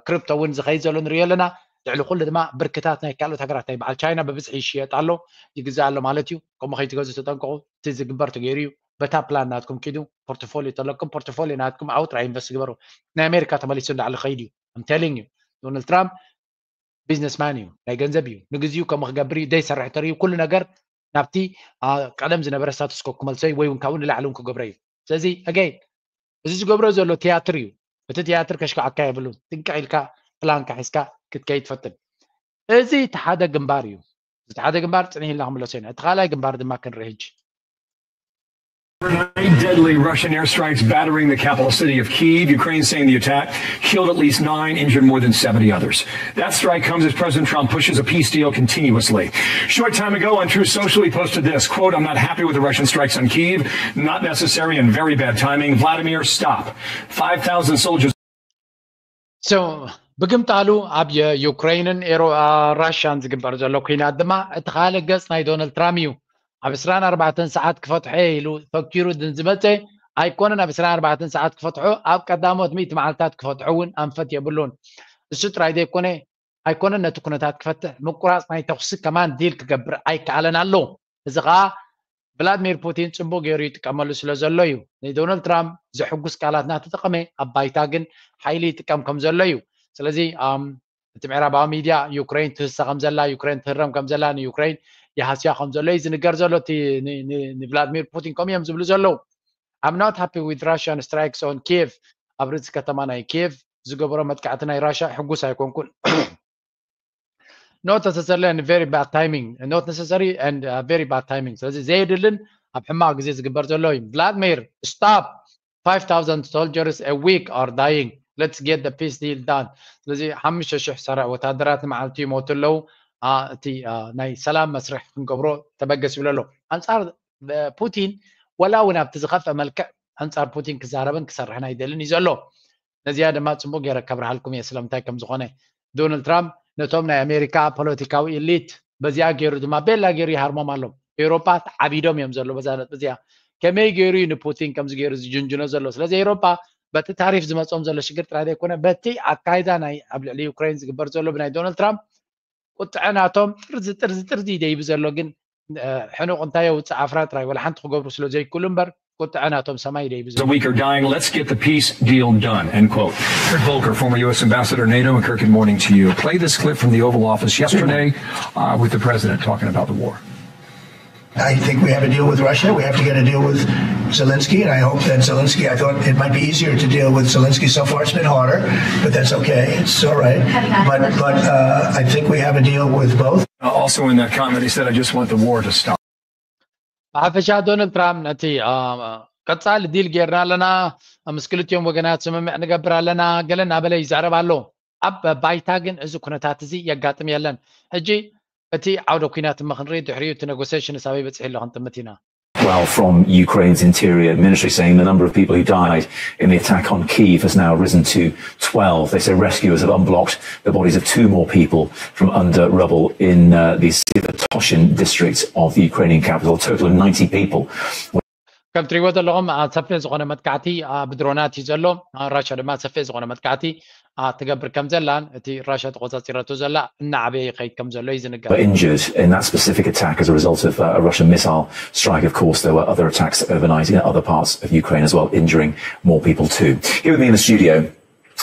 ክሪፕቶ እውን ዝኸይድ ዘሎ ንሪኦ ኣለና። ልዕሊ ኩሉ ድማ ብርክታት ናይ ካልኦት ሃገራት ናይ በዓል ቻይና ብብዝሒ ይሽየጥ ኣሎ ይግዛእ ኣሎ ማለት እዩ። ከምኡ ከይትገዙ ተጠንቀቑ። እቲ ዝግበር ተገይሩ እዩ። በታ ፕላን ናትኩም ኪዱ ፖርትፎሊዮ ተለኩም ፖርትፎሊዮ ናትኩም ኣብኡ ጥራይ ኢንቨስት ግበሩ። ናይ ኣሜሪካ ተመሊሱ እንዳዕሊ ኸይድ እዩ። I'm telling you ዶናልድ ትራምፕ ቢዝነስማን እዩ፣ ናይ ገንዘብ እዩ። ንግዚኡ ከምኡ ክገብር እዩ ዘይሰርሕ ተርእዩ ኩሉ ነገር ናብቲ ቀደም ዝነበረ ስታትስኮ ክመልሶ እዩ ወይ እውን ካብኡ ንላዕሊ እውን ክገብሮ እዩ። ስለዚ ኣገይን እዚ ዝገብሮ ዘሎ ትያትር እዩ። እቲ ትያትር ከሽክዓካ የብሉን። ጥንቅቕ ኢልካ ፕላንካ ሒዝካ ክትከይድ ፈትን። እዚ እቲ ሓደ ግንባር እዩ። እዚ ሓደ ግንባር ፅንሕ ኢልና ክምለሶ ኢና። እቲ ካልኣይ ግንባር ድማ ክንርኢ ሕጂ። Nine deadly Russian airstrikes battering the capital city of Kyiv. Ukraine saying the attack killed at least nine, injured more than seventy others. That strike comes as President Trump pushes a peace deal continuously. Short time ago on Truth Social, he posted this quote: "I'm not happy with the Russian strikes on Kyiv. Not necessary and very bad timing. Vladimir, stop. Five thousand soldiers." So ብግምጣሉ ኣብ ዩክሬንን ራሽያን ዝግበር ዘሎ ኩናት ድማ እቲ ካልእ ገጽ ናይ ዶናልድ ትራምፕ እዩ። ኣብ ዕስራን ኣርባዕተን ሰዓት ክፈትሖ ኢሉ ፈኪሩ ዝመፀ ኣይኮነን። ኣብ ዕስራን ኣርባዕተን ሰዓት ክፈትሖ ኣብ ቀዳሞት ሚእቲ መዓልታት ክፈትሖ እውን ኣንፈት የብሉን። እሱ ጥራይ ዘይኮነ ኣይኮነን ነቲ ኩነታት ክፈትሕ ምቁራፅ ናይ ተኩሲ ከማን ዲል ክገብር ኣይከኣለን ኣሎ። እዚ ከዓ ቭላድሚር ፑቲን ፅቡቅ ገይሩ ይጥቀመሉ ስለ ዘሎ እዩ። ንዶናልድ ትራምፕ ዘሕጉስ ቃላት እናተጠቀመ ኣብ ባይታ ግን ሓይሊ ይጥቀም ከም ዘሎ እዩ። ስለዚ እቲ ምዕራባዊ ሚድያ ዩክሬን ትህሰ ከም ዘላ ዩክሬን ትህረም ከም ዘላ ንዩክሬን ይሃስያ ከም ዘሎ እዩ ዝንገር ዘሎ። እቲ ንቭላድሚር ፑቲን ከምኡ እዮም ዝብሉ ዘለዉ። I'm not happy with Russian strikes on Kiev. ኣብ ርእሲ ከተማ ናይ ኪየቭ ዝገበሮ መጥቃዕቲ ናይ ራሽያ ሕጉስ ኣይኮንኩን። Not necessarily and very bad timing. Not necessary and very bad timing. ስለዚ ዘየድልን ኣብ ሕማቕ ግዜ ዝግበር ዘሎ እዩ። ቭላድሚር stop. Five thousand soldiers a week are dying. Let's get the peace deal done. ስለዚ ሓሙሽተ ሽሕ ሰራዕ ወታደራት ንመዓልቲ ይሞቱ ኣለዉ። እቲ ናይ ሰላም መስርሕ ክንገብሮ ተበገስ ይብሎ ኣሎ። ኣንፃር ፑቲን ወላ እውን ኣብቲ ዝኸፍአ መልክዕ ኣንፃር ፑቲን ክዛረብን ክሰርሕን ኣይደልን እዩ ዘሎ። ነዚኣ ድማ ፅቡቅ ገይረ ከብርሃልኩም እየ ስለምንታይ ከም ዝኾነ። ዶናልድ ትራምፕ ነቶም ናይ ኣሜሪካ ፖለቲካዊ ኢሊት በዚኣ ገይሩ ድማ ቤላ ገይሩ ይሃርሞም ኣሎ። ኤውሮፓ ተዓቢዶም እዮም ዘሎ በዛ ነጥቢ እዚኣ። ከመይ ገይሩ እዩ ንፑቲን ከምዚ ገይሩ ዝጅንጅኖ ዘሎ? ስለዚ ኤውሮፓ በቲ ታሪፍ ዝመፅኦም ዘሎ ሽግር ጥራይ ዘይኮነ በቲ ኣካይዳ ናይ ኣብ ልዕሊ ዩክሬን ዝግበር ዘሎ ብናይ ዶናልድ ትራምፕ ቁጥዐ ናቶም ጥርዚ ጥርዚ ጥርዚ ይደይብ ዘሎ ግን ሕኑቕ እንታይ የውፅእ ኣፍራ ጥራይ ወላ ሓንቲ ክገብሩ ስለ ዘይክእሉ እምበር ቁጥዐ ናቶም ሰማይ ይደይብ ዘሎ። The weak are dying. Let's get the peace deal done, end quote. Kurt Volker, former U S ambassador to NATO, and Kurt, good morning to you. Play this clip from the Oval Office yesterday uh, with the president talking about the war. I think we have a deal with Russia. We have to get a deal with Zelensky, and I hope that Zelensky, I thought it might be easier to deal with Zelensky. So far, it's been harder, but that's okay. It's all right. But, but uh, I think we have a deal with both. Also in that comment, he said, "I just want the war to stop." ብሓፈሻ ዶናልድ ትራምፕ ነቲ ቀፃሊ ዲል ጌርና ኣለና፣ ምስ ክልቲኦም ወገናት ስምምዕ ንገብር ኣለና ገለ እናበለ ይዛረብ ኣሎ። ኣብ ባይታ ግን እዚ ኩነታት እዚ የጋጥም የለን። ሕጂ እቲ ዓውደ ኩናት እሞ ክንርኢ፣ ድሕሪኡ እቲ ኔጎሲሽንስ ኣበይ በፂሑ ኣሎ ክንጥምት ኢና። Well, from Ukraine's interior ministry saying the number of people who died in the attack on Kyiv has now risen to twelve. They say rescuers have unblocked the bodies of two more people from under rubble in uh, the Svitozhyn district of the Ukrainian capital. A total of ninety people. ከም ትሪእዎ ዘለኹም ሰፊሕ ዝኾነ መጥቃዕቲ ብድሮናት እዩ ዘሎ። ራሻ ድማ ሰፊሕ ዝኾነ መጥቃዕቲ ትገብር ከም ዘላን እቲ ራሻ ተቆፃፂረቶ ዘላ እናዓበየ ይኸይድ ከም ዘሎ እዩ ዝንገር። Were injured in that specific attack as a result of uh, a Russian missile strike. Of course, there were other attacks overnight in other parts of Ukraine as well, injuring more people too. Here with me in the studio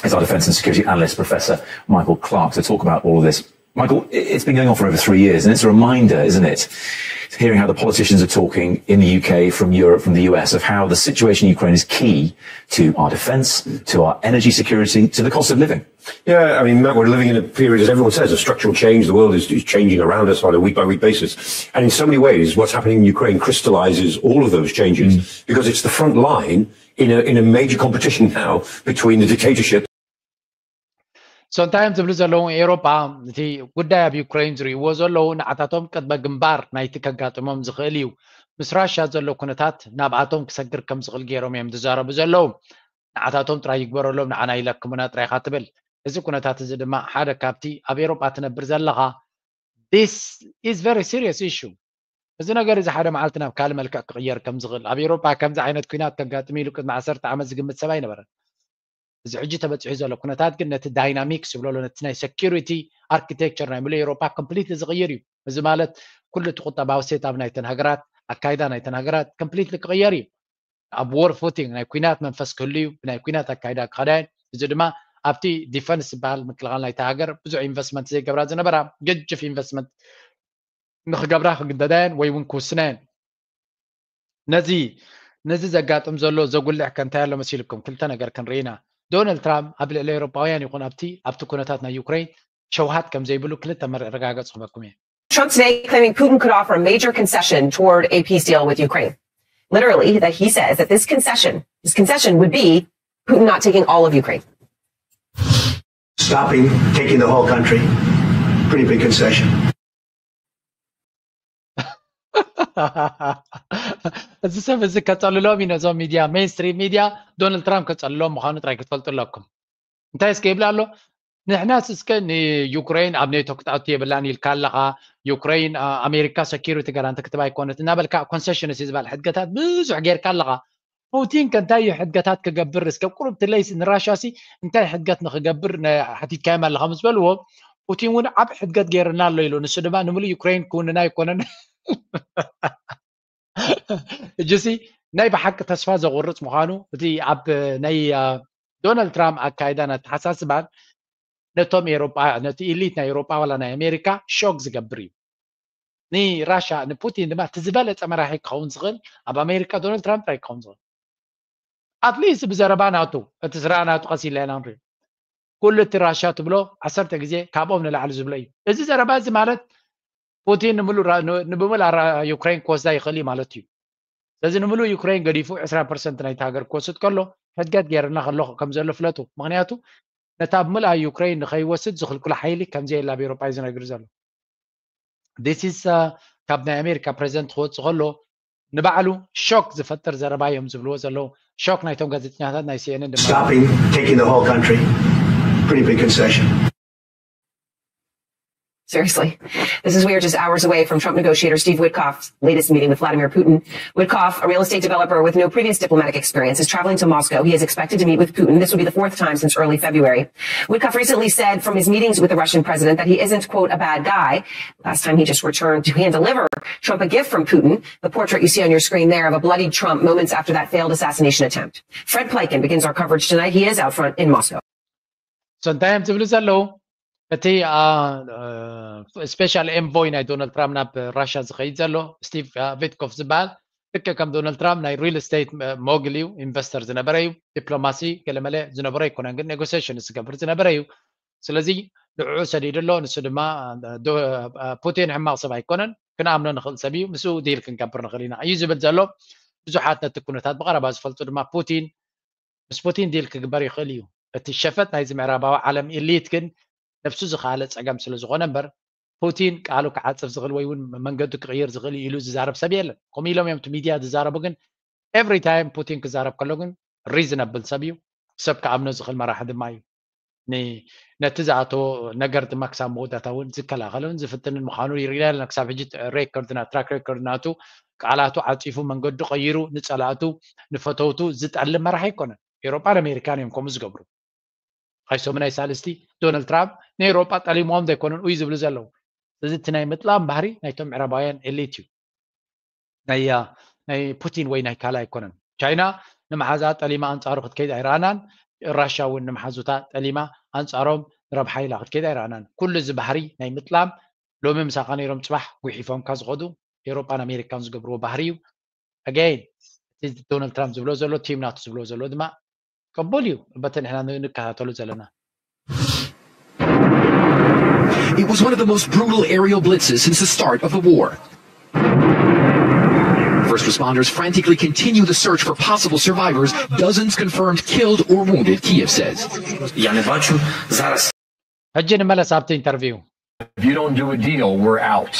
is our defence and security analyst, Professor Michael Clark, to talk about all of this. Michael, it's been going on for over three years, and it's a reminder, isn't it? Hearing how the politicians are talking in the U K, from Europe, from the U S, of how the situation in Ukraine is key to our defence, to our energy security, to the cost of living. Yeah, I mean, Matt, we're living in a period, as everyone says, of structural change. The world is, is changing around us on a week by week basis. And in so many ways, what's happening in Ukraine crystallizes all of those changes mm. because it's the front line in a, in a major competition now between the dictatorship. So እንታይ እዮም ዝብሉ ዘለዉ? ኤውሮጳ እቲ ጉዳይ ኣብ ዩክሬን ዝርእይዎ ዘለዉ ንዓታቶም ቅድመ ግንባር ናይቲ ከጋጥሞም ዝኽእል እዩ። ምስ ራሽያ ዘሎ ኩነታት ናብኣቶም ክሰግር ከም ዝኽእል ገይሮም እዮም ዝዛረቡ ዘለዉ። ንዓታቶም ጥራይ ይግበረሎም፣ ንዓና ይለክሙና ጥራይ ኢኻ ትብል። እዚ ኩነታት እዚ ድማ ሓደ ካብቲ ኣብ ኤውሮጳ ትነብር ዘለኻ this is very serious issue። እዚ ነገር እዚ ሓደ መዓልቲ ናብ ካልእ መልክዕ ክቕየር ከም ዝኽእል፣ ኣብ ኤውሮጳ ከምዚ ዓይነት ኩናት ከጋጥም ኢሉ ቅድሚ ዓሰርተ ዓመት ዝግምት ሰብ ኣይነበረን። እዚ ሕጂ ተበፂሑ ዘሎ ኩነታት ግን ነቲ ዳይናሚክስ ዝብሎ ነቲ ናይ ሴኪሪቲ ኣርኪቴክቸር ናይ ምሉእ ኤውሮጳ ኮምፕሊትሊ ዝቕይር እዩ። እዚ ማለት ኩሉ እቲ ቁጠባዊ ሴት ኣፕ ናይተን ሃገራት፣ ኣካይዳ ናይተን ሃገራት ኮምፕሊትሊ ክቕየር እዩ። ኣብ ዎር ፉቲንግ ናይ ኩናት መንፈስ ክህሉ እዩ። ብናይ ኩናት ኣካይዳ ክኸዳ እየን። እዚ ድማ ኣብቲ ዲፈንስ ዝበሃል ምክልኻል ናይቲ ሃገር ብዙሕ ኢንቨስትመንት ዘይገብራ ዝነበራ ገጅፍ ኢንቨስትመንት ንክገብራ ክግደዳ እየን ወይ እውን ክውስና እየን። ነዚ ነዚ ዘጋጥም ዘሎ ዘጉልሕ ከ እንታይ ኣሎ መሲልኩም? ክልተ ነገር ክንርኢ ኢና። ዶናልድ ትራምፕ ኣብ ልዕሊ ኤውሮጳውያን ይኹን ኣብቲ ኣብቲ ኩነታት ናይ ዩክሬን ሸውሃት ከም ዘይብሉ ክልተ መረጋገፂ ክበኩም እየ። Trump today claiming Putin could offer a major concession toward a peace deal with Ukraine. Literally, that he says that this concession, this concession would be Putin not taking all of Ukraine. Stopping taking the whole country. Pretty big concession. እዚ ሰብ እዚ ከፀልሎም እዩ ነዞም ሚድያ ሜንስትሪም ሚድያ ዶናልድ ትራምፕ ከፀልሎም ምዃኑ ጥራይ ክትፈልጡ ኣለኩም። እንታይ እስከ ይብል ኣሎ? ንሕናስ እስከ ንዩክሬን ኣብ ኔቶ ክትኣቱ የብላን ኢልካ ኣለኻ። ዩክሬን ኣሜሪካ ሰኪሪቲ ጋራንቲ ክትባ ኣይኮነት እናበልካ ኮንሰሽንስ ዝበሃል ሕድገታት ብዙሕ ጌርካ ኣለኻ። ፑቲን ከ እንታይ እዩ ሕድገታት ክገብር እስከ ቁሩብ ትለይስ ንራሻ ሲ እንታይ ሕድገት ንክገብር ሓቲትካዮም ኣለኻ ምስ በልዎ ፑቲን እውን ዓብ ሕድገት ገይርና ኣሎ ኢሉ። ንሱ ድማ ንምሉእ ዩክሬን ክውንና ኣይኮነን። እጅሲ ናይ ብሓቂ ተስፋ ዘቑርፅ ምዃኑ እቲ ኣብ ናይ ዶናልድ ትራምፕ ኣካይዳን ኣተሓሳስባን ነቶም ኤሮጳ ነቲ ኢሊት ናይ ኤሮጳ ዋላ ናይ ኣሜሪካ ሾክ ዝገብር እዩ። ንራሻ ንፑቲን ድማ እቲ ዝበለፀ መራሒ ክኸውን ዝኽእል ኣብ ኣሜሪካ ዶናልድ ትራምፕ ጥራይ ክኸውን ዝኽእል። ኣትሊስት ብዘረባ ናቱ እቲ ስራ ናቱ ቀስ ኢልና ኢና ንሪኦ። ኩሉ እቲ ራሻ ትብሎ ዓሰርተ ግዜ ካብኦም ንላዕሊ ዝብሎ እዩ። እዚ ዘረባ እዚ ማለት ፑቲን ንምሉእ ራ- ን- ንብምሉእ ራ- ዩክሬን ክወስዳ ይኽእል እዩ ማለት እዩ። ስለዚ ንምሉእ ዩክሬን ገዲፉ ዕስራ ፐርሰንት ናይቲ ሃገር ክወስድ ከሎ ሕድገት ገይርና ከሎ ከም ዘሎ ፍለጡ። ምክንያቱ ነታ ብምልኣ ዩክሬን ንኸይወስድ ዝኽልክሎ ሓይሊ ከምዘየለ ኣብ ኤሮጳ እዩ ዝነግር ዘሎ። This is uh, ካብ ናይ ኣሜሪካ ፕሬዚደንት ክወፅእ ከሎ ንባዕሉ ሾክ ዝፈጥር ዘረባ እዮም ዝብልዎ ዘለዉ። ሾክ ናይቶም ጋዜጠኛታት ናይ ሲኤንኤን ድማ Stopping taking the whole country. Pretty big concession. Seriously. This is we're just hours away from Trump negotiator Steve Witkoff's latest meeting with Vladimir Putin. Witkoff, a real estate developer with no previous diplomatic experience, is traveling to Moscow. He is expected to meet with Putin. This would be the fourth time since early February. Witkoff recently said from his meetings with the Russian president that he isn't, quote, a bad guy. Last time he just returned to hand deliver Trump a gift from Putin, the portrait you see on your screen there of a bloodied Trump moments after that failed assassination attempt. Fred Pleitgen begins our coverage tonight. He is out front in Moscow. So እንታይ እዮም ዝብሉ ዘለዉ? እቲ ስፔሻል ኤንቮይ ናይ ዶናልድ ትራምፕ ናብ ራሽያ ዝኸይድ ዘሎ ስቲቭ ቪትኮፍ ዝበሃል፣ ልክዕ ከም ዶናልድ ትራምፕ ናይ ሪል ስቴት ሞግል እዩ፣ ኢንቨስተር ዝነበረ እዩ። ዲፕሎማሲ ገለመለ ዝነበረ ኣይኮነን፣ ግን ኔጎሲሽን ዝገብር ዝነበረ እዩ። ስለዚ ንዕኡ ሰዲዱ ኣሎ። ንሱ ድማ ዶ- ፑቲን ሕማቕ ሰብ ኣይኮነን፣ ክንኣምኖ ንኽእል ሰብ እዩ። ምስኡ ዲል ክንገብር ንኽእል ኢና እዩ ዝብል ዘሎ። ብዙሓት ነቲ ኩነታት ብቐረባ ዝፈልጡ ድማ ፑቲን ምስ ፑቲን ዲል ክግበር ይኽእል እዩ። እቲ ሸፈጥ ናይዚ ምዕራባዊ ዓለም ኤሊት ግን ነብሱ ዝኸኣለ ጸገም ስለ ዝኾነ እምበር፣ ፑቲን ቃሉ ክዓጽፍ ዝኽእል ወይ እውን መንገዱ ክቕይር ዝኽእል እዩ ኢሉ ዝዛረብ ሰብ የለን። ከምኡ ኢሎም እዮም እቲ ሚድያ ዝዛረቡ። ግን ኤቭሪ ታይም ፑቲን ክዛረብ ከሎ ግን ሪዝነብል ሰብ እዩ፣ ሰብ ክኣምኖ ዝኽእል መራሒ ድማ እዩ። ን- ነቲ ዝኣተዎ ነገር ድማ ክሳብ መወዳእታ እውን ዝከላኸልን ዝፍትንን ምዃኑ ይርኢና ኣለና። ክሳብ ሕጂ ሬኮርድና፣ ትራክ ሬኮርድ ናቱ፣ ቃላቱ ዓጺፉ፣ መንገዱ ቀይሩ፣ ንጸላእቱ ንፈተውቱ ዝጠልም መራሒ ኣይኮነን። ኤሮጳን ኣሜሪካን እዮም ከምኡ ዝገብሩ። ኣይሶም ናይ ሳልስቲ ዶናልድ ትራምፕ ንኤሮጳ ጠሊሞም ዘይኮኑን ኡይ ዝብሉ ዘለዉ። እዚ እቲ ናይ ምጥላም ባህሪ ናይቶም ምዕራባውያን ኤሊት እዩ። ናይ ናይ ፑቲን ወይ ናይ ካልእ ኣይኮነን። ቻይና ንመሓዛ ጠሊማ ኣንጻሩ ክትከይድ ኣይረኣናን። ራሻ እውን ንመሓዙታ ጠሊማ ኣንጻሮም ንረብሓ ኢላ ክትከይድ ኣይረኣናን። ኩሉ እዚ ባህሪ ናይ ምጥላም ሎሚ ምሳኻ ነይሮም ጽባሕ ጉሒፎምካ ዝኸዱ ኤሮጳን ኣሜሪካን ዝገብርዎ ባህሪ እዩ። ኣገይን እቲ ዶናልድ ትራምፕ ዝብሎ ዘሎ ቲም ናቱ ዝብሎ ዘሎ ድማ ቅቡል እዩ። በቲ ንሕና ን- ንከታተሉ ዘለና It was one of the most brutal aerial blitzes since the start of the war. First responders frantically continue the search for possible survivors. Dozens confirmed killed or wounded, Kiev says. Я не бачу зараз. ሕጂ ንመለስ ኣብቲ ኢንተርቪው። If you don't do a deal, we're out.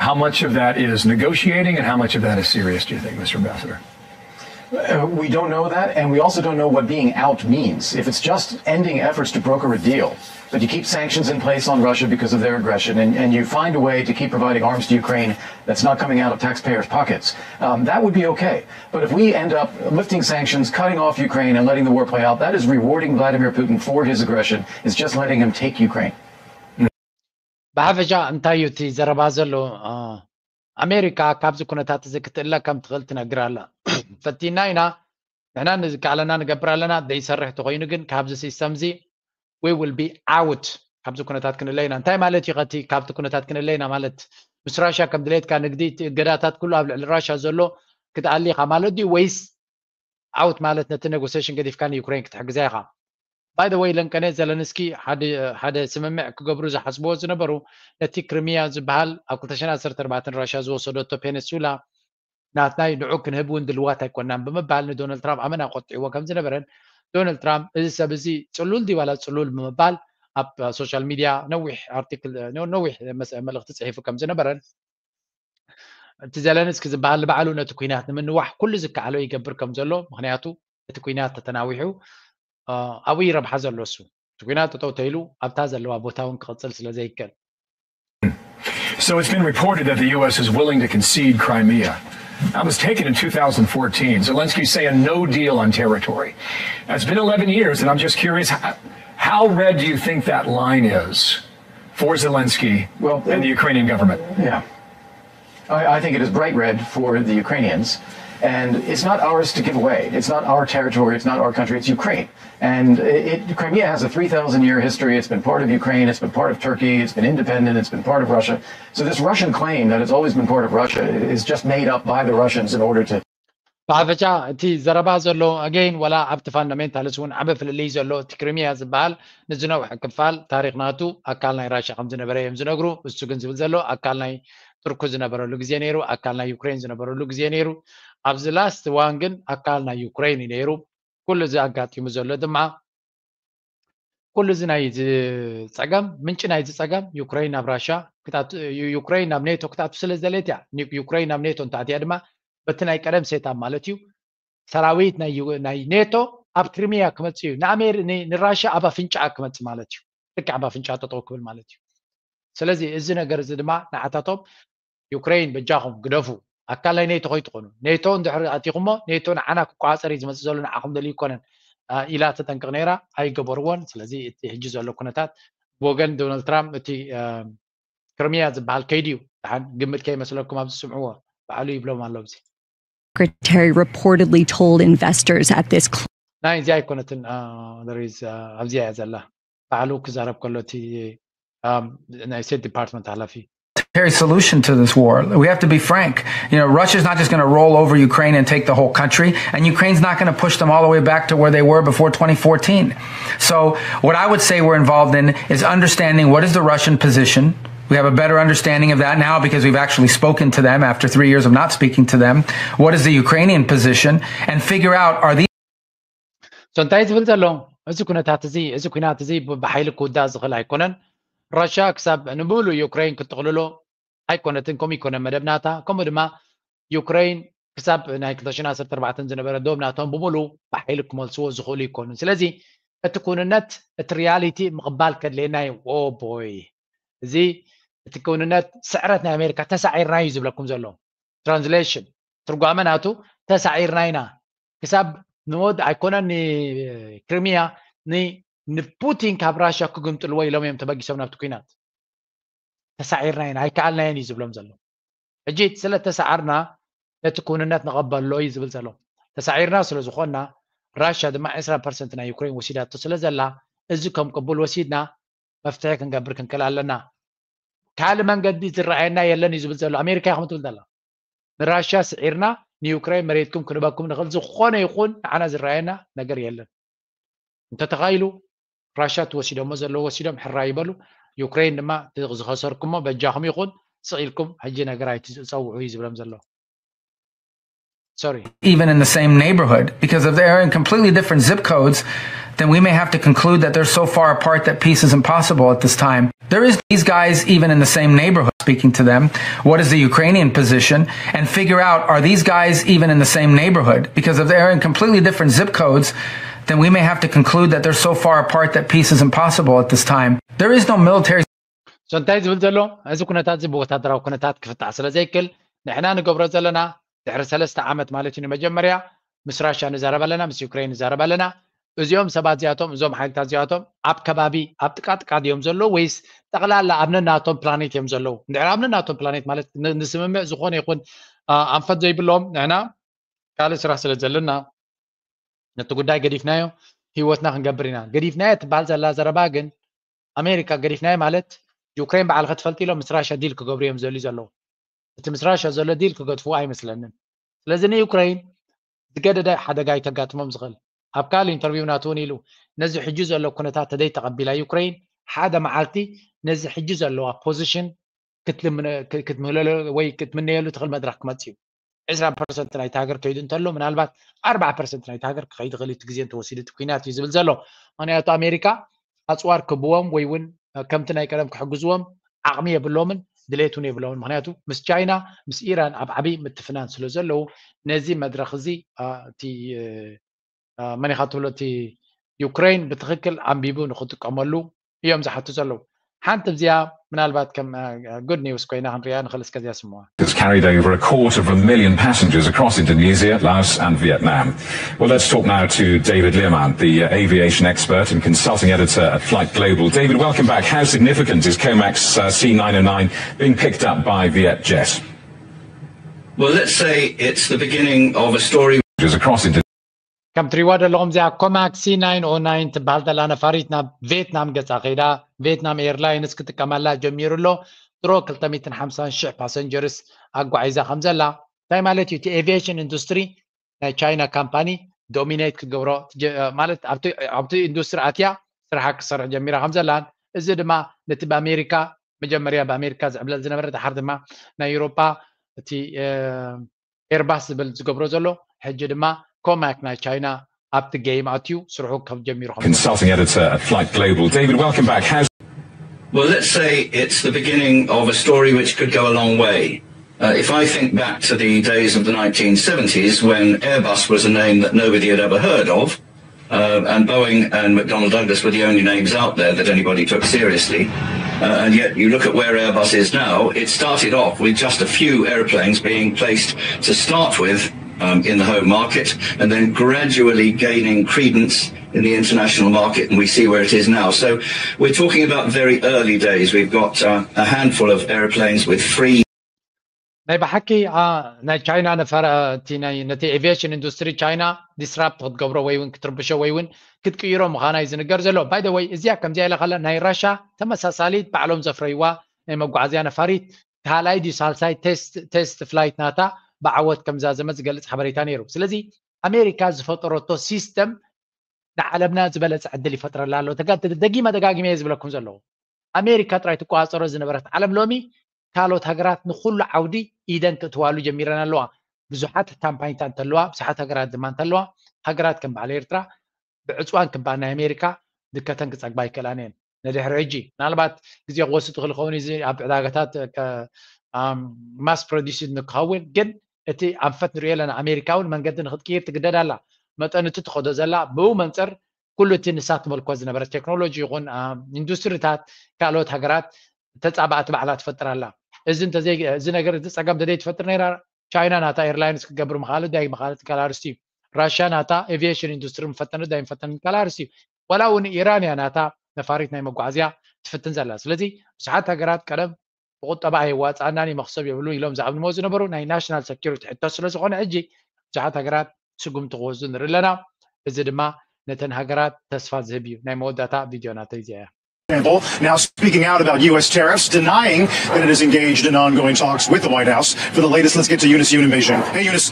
How much of that is negotiating and how much of that is serious, do you think, Mister Ambassador? Uh, we don't know that, and we also don't know what being out means. If it's just ending efforts to broker a deal, but you keep sanctions in place on Russia because of their aggression, and, and you find a way to keep providing arms to Ukraine that's not coming out of taxpayers' pockets, um, that would be okay. But if we end up lifting sanctions, cutting off Ukraine, and letting the war play out, that is rewarding Vladimir Putin for his aggression. It's just letting him take Ukraine. ብሓፈሻ እንታይ እዩ እቲ ዘረባ ዘሎ? ኣሜሪካ ካብዚ ኩነታት እዚ ክትእለ ከም ትኽእል ትነግር ኣላ። ፈቲና ኢና፣ ንሕና ንዝከኣለና ንገብር ኣለና። ዘይሰርሕ ተኾይኑ ግን ካብዚ ሲስተም እዚ we will be out፣ ካብዚ ኩነታት ክንእለ ኢና። እንታይ ማለት እዩ? ከቲ ካብቲ ኩነታት ክንእለ ኢና ማለት ምስ ራሽያ ከም ድሌትካ ንግዲ፣ እቲ እገዳታት ኩሉ ኣብ ልዕሊ ራሽያ ዘሎ ክትኣሊ ኢኻ ማለት ድዩ? ወይስ ኣውት ማለት ነቲ ኔጎሲሽን ገዲፍካ ንዩክሬን ክትሕግዛ ኢኻ? ባይ ወይ ለንቀነ ዘለንስኪ ሓደ ስምምዕ ክገብሩ ዝሓስብዎ ዝነበሩ ነቲ ክሪሚያ ዝበሃል ኣብ ክልተ ሽሕን ዓሰርተ ኣርባዕተን ራሽያ ዝወሰደቶ ፔኒንሱላ ናትናይ ንዑ ክንህብ እውን ድልዋት ኣይኮናን ብምባል ንዶናልድ ትራምፕ ኣመና ቆጢዕዎ ከም ዝነበረን ዶናልድ ትራምፕ እዚ ሰብ እዚ ጽሉል ድዩ ዋላ ጽሉል ብምባል ኣብ ሶሻል ሚድያ ነዊሕ ኣርቲክል ነዊሕ መልእኽቲ ጽሒፉ ከም ዝነበረን እቲ ዘለንስኪ ዝበሃል ንባዕሉ ነቲ ኩናት ንምንዋሕ ኩሉ ዝከኣሎ ይገብር ከም ዘሎ ምክንያቱ እቲ ኩናት ተተናዊሑ ኣብኡ ይረብሓ ዘሎ እሱ እቲ ኩናት ጠጠው ተይሉ ኣብታ ዘለዋ ቦታ እውን ክቕፅል ስለ ዘይከል So it's been reported that the U S is willing to concede Crimea. That was taken in two thousand fourteen. Zelensky's saying no deal on territory. It's been eleven years, and I'm just curious how, how red do you think that line is for Zelensky Well, and the Ukrainian government? Yeah. I, I think it is bright red for the Ukrainians. And it's not ours to give away. It's not our territory. It's not our country. It's Ukraine. And it, Crimea has a three thousand year history. It's been part of Ukraine. It's been part of Turkey. It's been independent. It's been part of Russia. So this Russian claim that it's always been part of Russia is just made up by the Russians in order to ብሓፈሻ እቲ ዘረባ ዘሎ ኣገይን ወላ ኣብቲ ፋንዳሜንታልስ እውን ዓበ ፍልልይ ዘሎ እቲ ክሪሚያ ዝበሃል ንዝነውሐ ክፋል ታሪክ ናቱ ኣካል ናይ ራሽያ ከም ዝነበረ እዮም ዝነግሩ። እሱ ግን ዝብል ዘሎ ኣካል ናይ ቱርኩ ዝነበረሉ ግዜ ነይሩ፣ ኣካል ናይ ዩክሬን ዝነበረሉ ግዜ ነይሩ። ኣብዚ ላስት ዋን ግን ኣካል ናይ ዩክሬን እዩ ነይሩ። ኩሉ እዚ ኣጋጢሙ ዘሎ ድማ ኩሉ እዚ ናይ ጸገም ምንጪ ናይዚ ጸገም ዩክሬን ናብ ራሽያ ዩክሬን ናብ ኔቶ ክትኣቱ ስለ ዝደለየት እያ። ዩክሬን ናብ ኔቶ እንተኣትያ ድማ በቲ ናይ ቀደም ሴታፕ ማለት እዩ ሰራዊት ናይ ኔቶ ኣብ ክሪሚያ ክመጽእ እዩ። ንራሽያ ኣብ ኣፍንጫኣ ክመጽእ ማለት እዩ። ልክዕ ኣብ ኣፍንጫኣ ጠጠው ክብል ማለት እዩ። ስለዚ እዚ ነገር እዚ ድማ ንዓታቶም ዩክሬን በጃኹም ግደፉ፣ ኣካል ናይ ኔቶ ከይትኾኑ። ኔቶ እንድሕር ኣቲኹሞ ኔቶ ንዓና ክቆፃፀር እዩ ዝመፅእ ዘሎ፣ ንዓኹም ደልዩ ይኮነን ኢላ ተጠንቅቕ ነይራ፣ ኣይገበርዎን። ስለዚ እቲ ሕጂ ዘሎ ኩነታት ብወገን ዶናልድ ትራምፕ እቲ ክርሚያ ዝበሃል ከይዲ እዩ። ደሓን ግምት ከይመስለኩም ኣብዚ ስምዕዎ፣ ባዕሉ ይብሎም ኣሎ ኣብዚ። Secretary reportedly told investors at this ናይ እዚኣ ኣይኮነትን ኣብዚኣ እያ ዘላ። ባዕሉ ክዛረብ ከሎ እቲ ናይ ስቴት ዲፓርትመንት ሓላፊ military solution to this war. We have to be frank. You know, Russia's not just going to roll over Ukraine and take the whole country, and Ukraine's not going to push them all the way back to where they were before twenty fourteen. So, what I would say we're involved in is understanding what is the Russian position. We have a better understanding of that now because we've actually spoken to them after three years of not speaking to them. What is the Ukrainian position? And figure out, are these so እንታይ ዝብል ዘሎ እዚ ኩነታት እዚ እዚ ኩናት እዚ ብሓይሊ ክውዳእ ዝኽእል ኣይኮነን። ራሽያ ክሳብ ንብሉ ዩክሬን ክትጥቕልሎ ኣይኮነትን። ከምኡ ይኮነ መደብ ናታ። ከምኡ ድማ ዩክሬን ክሳብ ናይ ክልተ ሽሕን ዓሰርተ ኣርባዕተን ዝነበረ ዶብ ናቶም ብምሉ ብሓይሊ ክመልስዎ ዝኽእሉ ይኮኑን። ስለዚ እቲ ኩንነት እቲ ሪያሊቲ ምቕባል ከድልየና እዩ። ኦ ቦይ እዚ እቲ ኩንነት ስዕረት ናይ ኣሜሪካ ተሳዒርና እዩ ዝብለኩም ዘሎ። ትራንስሌሽን ትርጓመ ናቱ ተሳዒርና ኢና ክሳብ ንወድ ኣይኮነን ንክሪሚያ ንፑቲን ካብ ራሽያ ክግምጥልዎ ኢሎም እዮም ተበጊሶም ናብቲ ኩናት። ተሳዒርና ኢና ኣይከኣልናየን እዩ ዝብሎም ዘሎ። ሕጂ ስለ ተሳዓርና ነቲ ክውንነት ንቐበሎ እዩ ዝብል ዘሎ። ተሳዒርና ስለ ዝኾንና ራሽያ ድማ ዕስራ ፐርሰንት ናይ ዩክሬን ወሲዳቶ ስለ ዘላ እዚ ከም ቅቡል ወሲድና መፍትሒ ክንገብር ክንክእል ኣለና። ካልእ መንገዲ ዝረኣየና የለን እዩ ዝብል ዘሎ። ኣሜሪካ ኢኹም ትብል ዘላ ንራሽያ ስዒርና ንዩክሬን መሬትኩም ክንበኩም ንኽእል ዝኾነ ይኹን ንዓና ዝረኣየና ነገር የለን። እንተተኻኢሉ ራሽያ ትወሲዶሞ ዘለዎ ወሲዶም ሕራ ይበሉ። ዩክሬን ድማ ዝኸሰርኩሞ በጃኹም ይኹን ስቕ ኢልኩም ሕጂ ነገር ኣይትፀውዑ እዩ ዝብሎም ዘሎ። Sorry. Even in the same neighborhood, because if they're in completely different zip codes, then we may have to conclude that they're so far apart that peace is impossible at this time. There is these guys even in the same neighborhood speaking to them. What is the Ukrainian position? And figure out, are these guys even in the same neighborhood? Because if they're in completely different zip codes, then we may have to conclude that they're so far apart that peace is impossible at this time. There is no military so እንታይ ዝብል ዘሎ እዚ ኩነታት እዚ ብወታደራዊ ኩነታት ክፍታሕ ስለ ዘይክል ንሕና ንገብሮ ዘለና ድሕሪ ሰለስተ ዓመት ማለት እዩ ንመጀመርያ ምስ ራሽያ ንዛረብ ኣለና፣ ምስ ዩክሬን ንዛረብ ኣለና። እዚኦም ሰባት እዚኣቶም እዞም ሓይልታት እዚኣቶም ኣብ ከባቢ ኣብ ጥቃጥቃ ድዮም ዘለዉ ወይስ ጠቕላላ ኣብ ነናቶም ፕላኔት እዮም ዘለዉ? እንድሕር ኣብ ነናቶም ፕላኔት ማለት ንስምምዕ ዝኾነ ይኹን ኣንፈት ዘይብሎም ንሕና ካልእ ስራሕ ስለ ዘለና ነቲ ጉዳይ ገዲፍናዮ ህይወትና ክንገብር ኢና። ገዲፍናዮ ትበሃል ዘላ ዘረባ ግን ኣሜሪካ ገዲፍናዮ ማለት ዩክሬን በዓልካ ትፈልጥ ኢሎም ምስ ራሽያ ዲል ክገብሩ እዮም ዘልዩ ዘለዉ። እቲ ምስ ራሽያ ዘሎ ዲል ክገድፍዎ ኣይመስለንን። ስለዚ ንዩክሬን ዝገደደ ሓደጋ እዩ ተጋጥሞም ዝኽእል። ኣብ ካልእ ኢንተርቪው ናቱ እውን ኢሉ ነዚ ሕጂ ዘሎ ኩነታት ተደይ ተቐቢላ ዩክሬን ሓደ መዓልቲ ነዚ ሕጂ ዘለዋ ፖዚሽን ክትምለሎ ወይ ክትምነየሉ ትኽእል መድረክ ክመጽእ እዩ። ዕስራ ፐርሰንት ናይቲ ሃገር ከይዱ እንተሎ ምናልባት ኣርባዓ ፐርሰንት ናይቲ ሃገር ክኸይድ ይኽእል እቲ ግዜ እንተወሲዱ እቲ ኩናት እዩ ዝብል ዘሎ። ምክንያቱ ኣሜሪካ ኣፅዋር ክብዎም ወይ እውን ከምቲ ናይ ቀደም ክሕግዝዎም ዓቕሚ የብሎምን ድሌት እውን የብሎምን። ምክንያቱ ምስ ቻይና ምስ ኢራን ኣብ ዓብይ ምትፍናን ስለ ዘለዉ ነዚ መድረክ እዚ እቲ መን ኢኻ ትብሎ እቲ ዩክሬን ብትክክል ኣንቢቡ ንክጥቀመሉ እዮም ዝሓቱ ዘለዉ። ሓንቲ እዚኣ ምናልባት ከም good news ኮይና ክንሪኣ ንኽእል እስከ እዚኣ ስምዋ። Has carried over a quarter of a million passengers across Indonesia, Laos, and Vietnam. Well, let's talk now to David Learmonth, the uh, aviation expert and consulting editor at Flight Global. David, welcome back. How significant is Comac's uh, C nine oh nine being picked up by Vietjet? Well, let's say it's the beginning of a story. Across Indonesia. ከም ትሪዋ ዘለኹም እዚኣ ኮማክ ሲ ናይን ኦ ናይን ትበሃል ዘላ ነፋሪት ናብ ቬትናም ገጻ ከይዳ ቬትናም ኤርላይንስ ክጥቀመላ ጀሚሩ ኣሎ። ድሮ ክልተ ሚእትን ሓምሳን ሽሕ ፓሰንጀርስ ኣጓዒዛ ከም ዘላ እንታይ ማለት እዩ? እቲ ኤቪዬሽን ኢንዱስትሪ ናይ ቻይና ካምፓኒ ዶሚኔት ክገብሮ ማለት ኣብቲ ኢንዱስትሪ ኣትያ ስርሓ ክሰርሕ ጀሚራ ከም ዘላን እዚ ድማ ነቲ ብኣሜሪካ መጀመርያ ብኣሜሪካ ዝዕብለል ዝነበረ ድሓር ድማ ናይ ኤውሮጳ እቲ ኤርባስ ዝብል ዝገብሮ ዘሎ ሕጂ ድማ ኮማክ ናይ ቻይና ኣብቲ ጌም ኣትዩ ስርሑ ከም ጀሚሩ ከም Consulting editor at Flight Global, David, welcome back. How's Well, let's say it's the beginning of a story which could go a long way. Uh, if I think back to the days of the nineteen seventies when Airbus was a name that nobody had ever heard of, uh, and Boeing and McDonnell Douglas were the only names out there that anybody took seriously. Uh, and yet, you look at where Airbus is now, it started off with just a few aeroplanes being placed to start with um, in the home market and then gradually gaining credence in the international market, and we see where it is now. So we're talking about very early days. We've got uh, a handful of aeroplanes with three ናይ ብሓቂ ናይ ቻይና ነቲ aviation industry ቻይና disrupt ክትገብሮ ወይ እውን ክትርብሾ ወይ እውን ክትቅይሮ ምዃና እዩ ዝንገር ዘሎ። By the way እዚኣ ከምዚኣ ኢላ ከላ ናይ ራሻ ተመሳሳሊት ባዕሎም ዘፍረይዋ ናይ መጓዓዝያ ነፋሪት ካልኣይ ድዩ ሳልሳይ test flight ናታ ብዓወት ከምዛዘመት ዝገልጽ ሓበሬታ ነይሩ። ስለዚ ኣሜሪካ ዝፈጠረቶ system ንዓለምና ዝበለፀ ዕድል ይፈጥረላ ኣሎ። ደጊመ ደጋጊመ እየ ዝብለኩም ዘለኹ። ኣሜሪካ ጥራይ ትቆፃፀሮ ዝነበረት ዓለም ሎሚ ካልኦት ሃገራት ንኩሉ ዓውዲ ኢደን ክእትዋሉ ጀሚረን ኣለዋ። ብዙሓት ካምፓኒታት እንተለዋ፣ ብዙሓት ሃገራት ድማ እንተለዋ፣ ሃገራት ከም በዓል ኤርትራ ብዕፅዋን ክምባል ናይ ኣሜሪካ ድከተን ክፀግባ ኣይክእላን እየን። ንድሕሪ ሕጂ ምናልባት ግዜ ክወስድ ትኽእል ይኸውን እዚ ኣብ ዕዳጋታት mass produce ንክኸውን ግን እቲ ኣንፈት ንሪኦ ኣለና። ኣሜሪካ እውን መንገዲ ንክትቅይር ትግደድ ኣላ። መጠን እቲ ትኸዶ ዘላ ብኡ መንፅር ኩሉ እቲ ንሳ ትመልኮ ዝነበረ ቴክኖሎጂ ይኹን ኢንዱስትሪታት ካልኦት ሃገራት ተፃባእቲ ባዕላ ትፈጥር ኣላ። እዚ እንተዘይ እዚ ነገር እዚ ፀገም እንተዘይ ትፈጥር ነይራ ቻይና ናታ ኤርላይንስ ክትገብር ምኻለት ዳይ ምኻለት ካል ኣርስቲ እዩ። ራሽያ ናታ aviation industry ምፈተነት ዳይ ምፈተነት ካል ኣርስቲ እዩ። ዋላ እውን ኢራን እያ ናታ ነፋሪት ናይ መጓዓዝያ ትፍትን ዘላ። ስለዚ ብዙሓት ሃገራት ቀደም ብቁጠባ ኣየዋፅኣናን እዩ መኽሰብ የብሉን ኢሎም ዝኣምንዎ ዝነበሩ ናይ national security ሕቶ ስለ ዝኾነ ሕጂ ብዙሓት ሃገራት ስጉምቲ ክወስዱ ንርኢ ኣለና። እዚ ድማ ነተን ሃገራት ተስፋ ዝህብ እዩ። ናይ መወዳእታ ቪድዮ ናተይ እዚኣ እያ። Example, now speaking out about U S tariffs, denying that it has engaged in ongoing talks with the White House. For the latest, let's get to Eunice Yoon in Beijing. Hey, Eunice.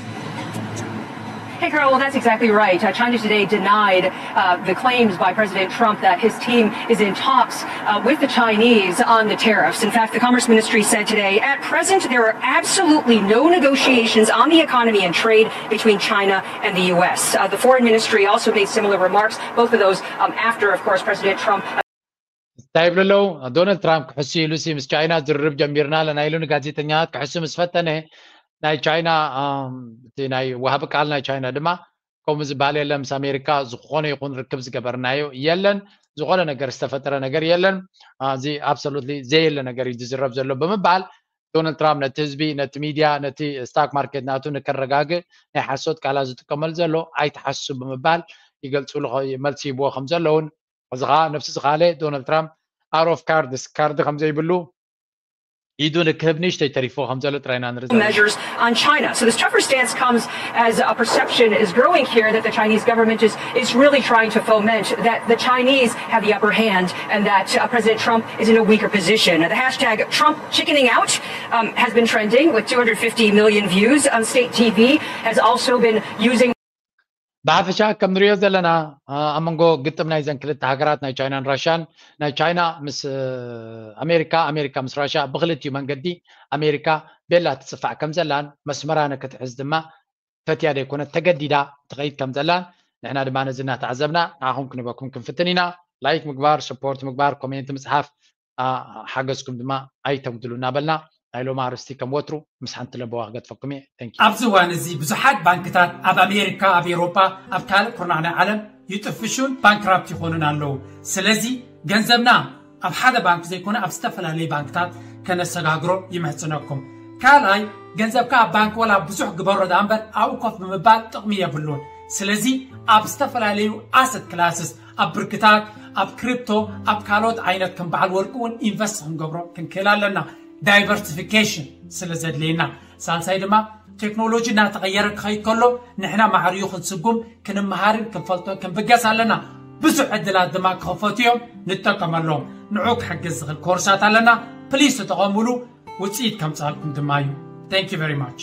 Hey, Carl, well, that's exactly right. Uh, China today denied uh, the claims by President Trump that his team is in talks uh, with the Chinese on the tariffs. In fact, the Commerce Ministry said today, at present, there are absolutely no negotiations on the economy and trade between China and the U S. Uh, the Foreign Ministry also made similar remarks, both of those um, after, of course, President Trump. እንታይ ይብሉ ኣለዉ? ዶናልድ ትራምፕ ክሕሱ ኢሉ ሲ ምስ ቻይና ዝርርብ ጀሚርና ኣለና ኢሉ ንጋዜጠኛታት ክሕሱ ምስ ፈተነ ናይ ቻይና እቲ ናይ ዋሃቢ ቃል ናይ ቻይና ድማ ከምኡ ዝበሃል የለን። ምስ ኣሜሪካ ዝኾነ ይኹን ርክብ ዝገበርናዮ የለን። ዝኾነ ነገር ዝተፈጠረ ነገር የለን። እዚ absolutely ዘየለ ነገር እዩ ዝዝረብ ዘሎ ብምባል ዶናልድ ትራምፕ ነቲ ህዝቢ፣ ነቲ ሚድያ፣ ነቲ ስታክ ማርኬት ናቱ ንከረጋግእ ናይ ሓሶት ቃላት ዝጥቀመሉ ዘሎ ኣይትሓስሱ ብምባል ይገልፅሉ መልሲ ይብዎ ከም ዘለውን እዚ ከዓ ነብሲ ዝካለ ዶናልድ ትራምፕ out of cards ካርዲ ከም ዘይብሉ ኢዱ ንክህብ ንእሽተይ ተሪፎ ከም ዘሎ ጥራይና ንርዘ measures on China. So this tougher stance comes as a perception is growing here that the Chinese government is, is really trying to foment that the Chinese have the upper hand and that uh, President Trump is in a weaker position. The hashtag Trump chickening out um, has been trending with two hundred fifty million views. Um, state T V has also been using ብሓፈሻ ከም ንሪኦ ዘለና ኣብ መንጎ ግጥም ናይዘን ክልተ ሃገራት ናይ ቻይናን ራሽያን ናይ ቻይና ምስ ኣሜሪካ ኣሜሪካ ምስ ራሽያ ብክልቲኡ መንገዲ ኣሜሪካ ቤላ ትፅፋዕ ከም ዘላን መስመራ ንክትሕዝ ድማ ፈትያ ዘይኮነት ተገዲዳ ትኸይድ ከም ዘላን ንሕና ድማ ነዚ እናተዓዘብና ንዓኹም ክንበኩም ክንፍትን ኢና። ላይክ ምግባር፣ ሰፖርት ምግባር፣ ኮሜንት ምፅሓፍ ሓገዝኩም ድማ ኣይተጉድሉ እናበልና ናይ ሎሚ ኣርእስቲ ከም ወትሩ ምስ ሓንቲ ለበዋ ክገድፈኩም እየ። Thank you። ኣብዚ እዋን እዚ ብዙሓት ባንክታት ኣብ ኣሜሪካ፣ ኣብ ኤውሮጳ፣ ኣብ ካልእ ኩርናዕ ናይ ዓለም ይጥፍሹን ባንክራፕት ይኾኑን ኣለዉ። ስለዚ ገንዘብና ኣብ ሓደ ባንክ ዘይኮነ ኣብ ዝተፈላለዩ ባንክታት ከነሰጋግሮ ይምሕጽነኩም። ካልኣይ ገንዘብካ ኣብ ባንክ ወላ ብዙሕ ግበሮ ደኣ እምበር ኣብኡ ኮፍ ብምባል ጥቕሚ የብሉን። ስለዚ ኣብ ዝተፈላለዩ ኣሰት ክላስስ ኣብ ብርክታት ኣብ ክሪፕቶ ኣብ ካልኦት ዓይነት ከም በዓል ወርቂ እውን ኢንቨስት ክንገብሮ ክንክእል ኣለና። ዳይቨርሲፊኬሽን ስለ ዘድልየና። ሳልሳይ ድማ ቴክኖሎጂ እናተቐየረ ክኸይድ ከሎ ንሕና ማዕርዩ ክንስጉም ክንመሃርን ክንፈልጦን ክንብገስ ኣለና። ብዙሕ ዕድላት ድማ ክኸፈቱ እዮም፣ ንጠቀመሎም። ንዑ ክሕግዝ ዝኽእል ኮርሳት ኣለና። ፕሊስ ተጠቐሙሉ፣ ውፅኢት ከምፅኣልኩም ድማ እዩ። Thank you very much።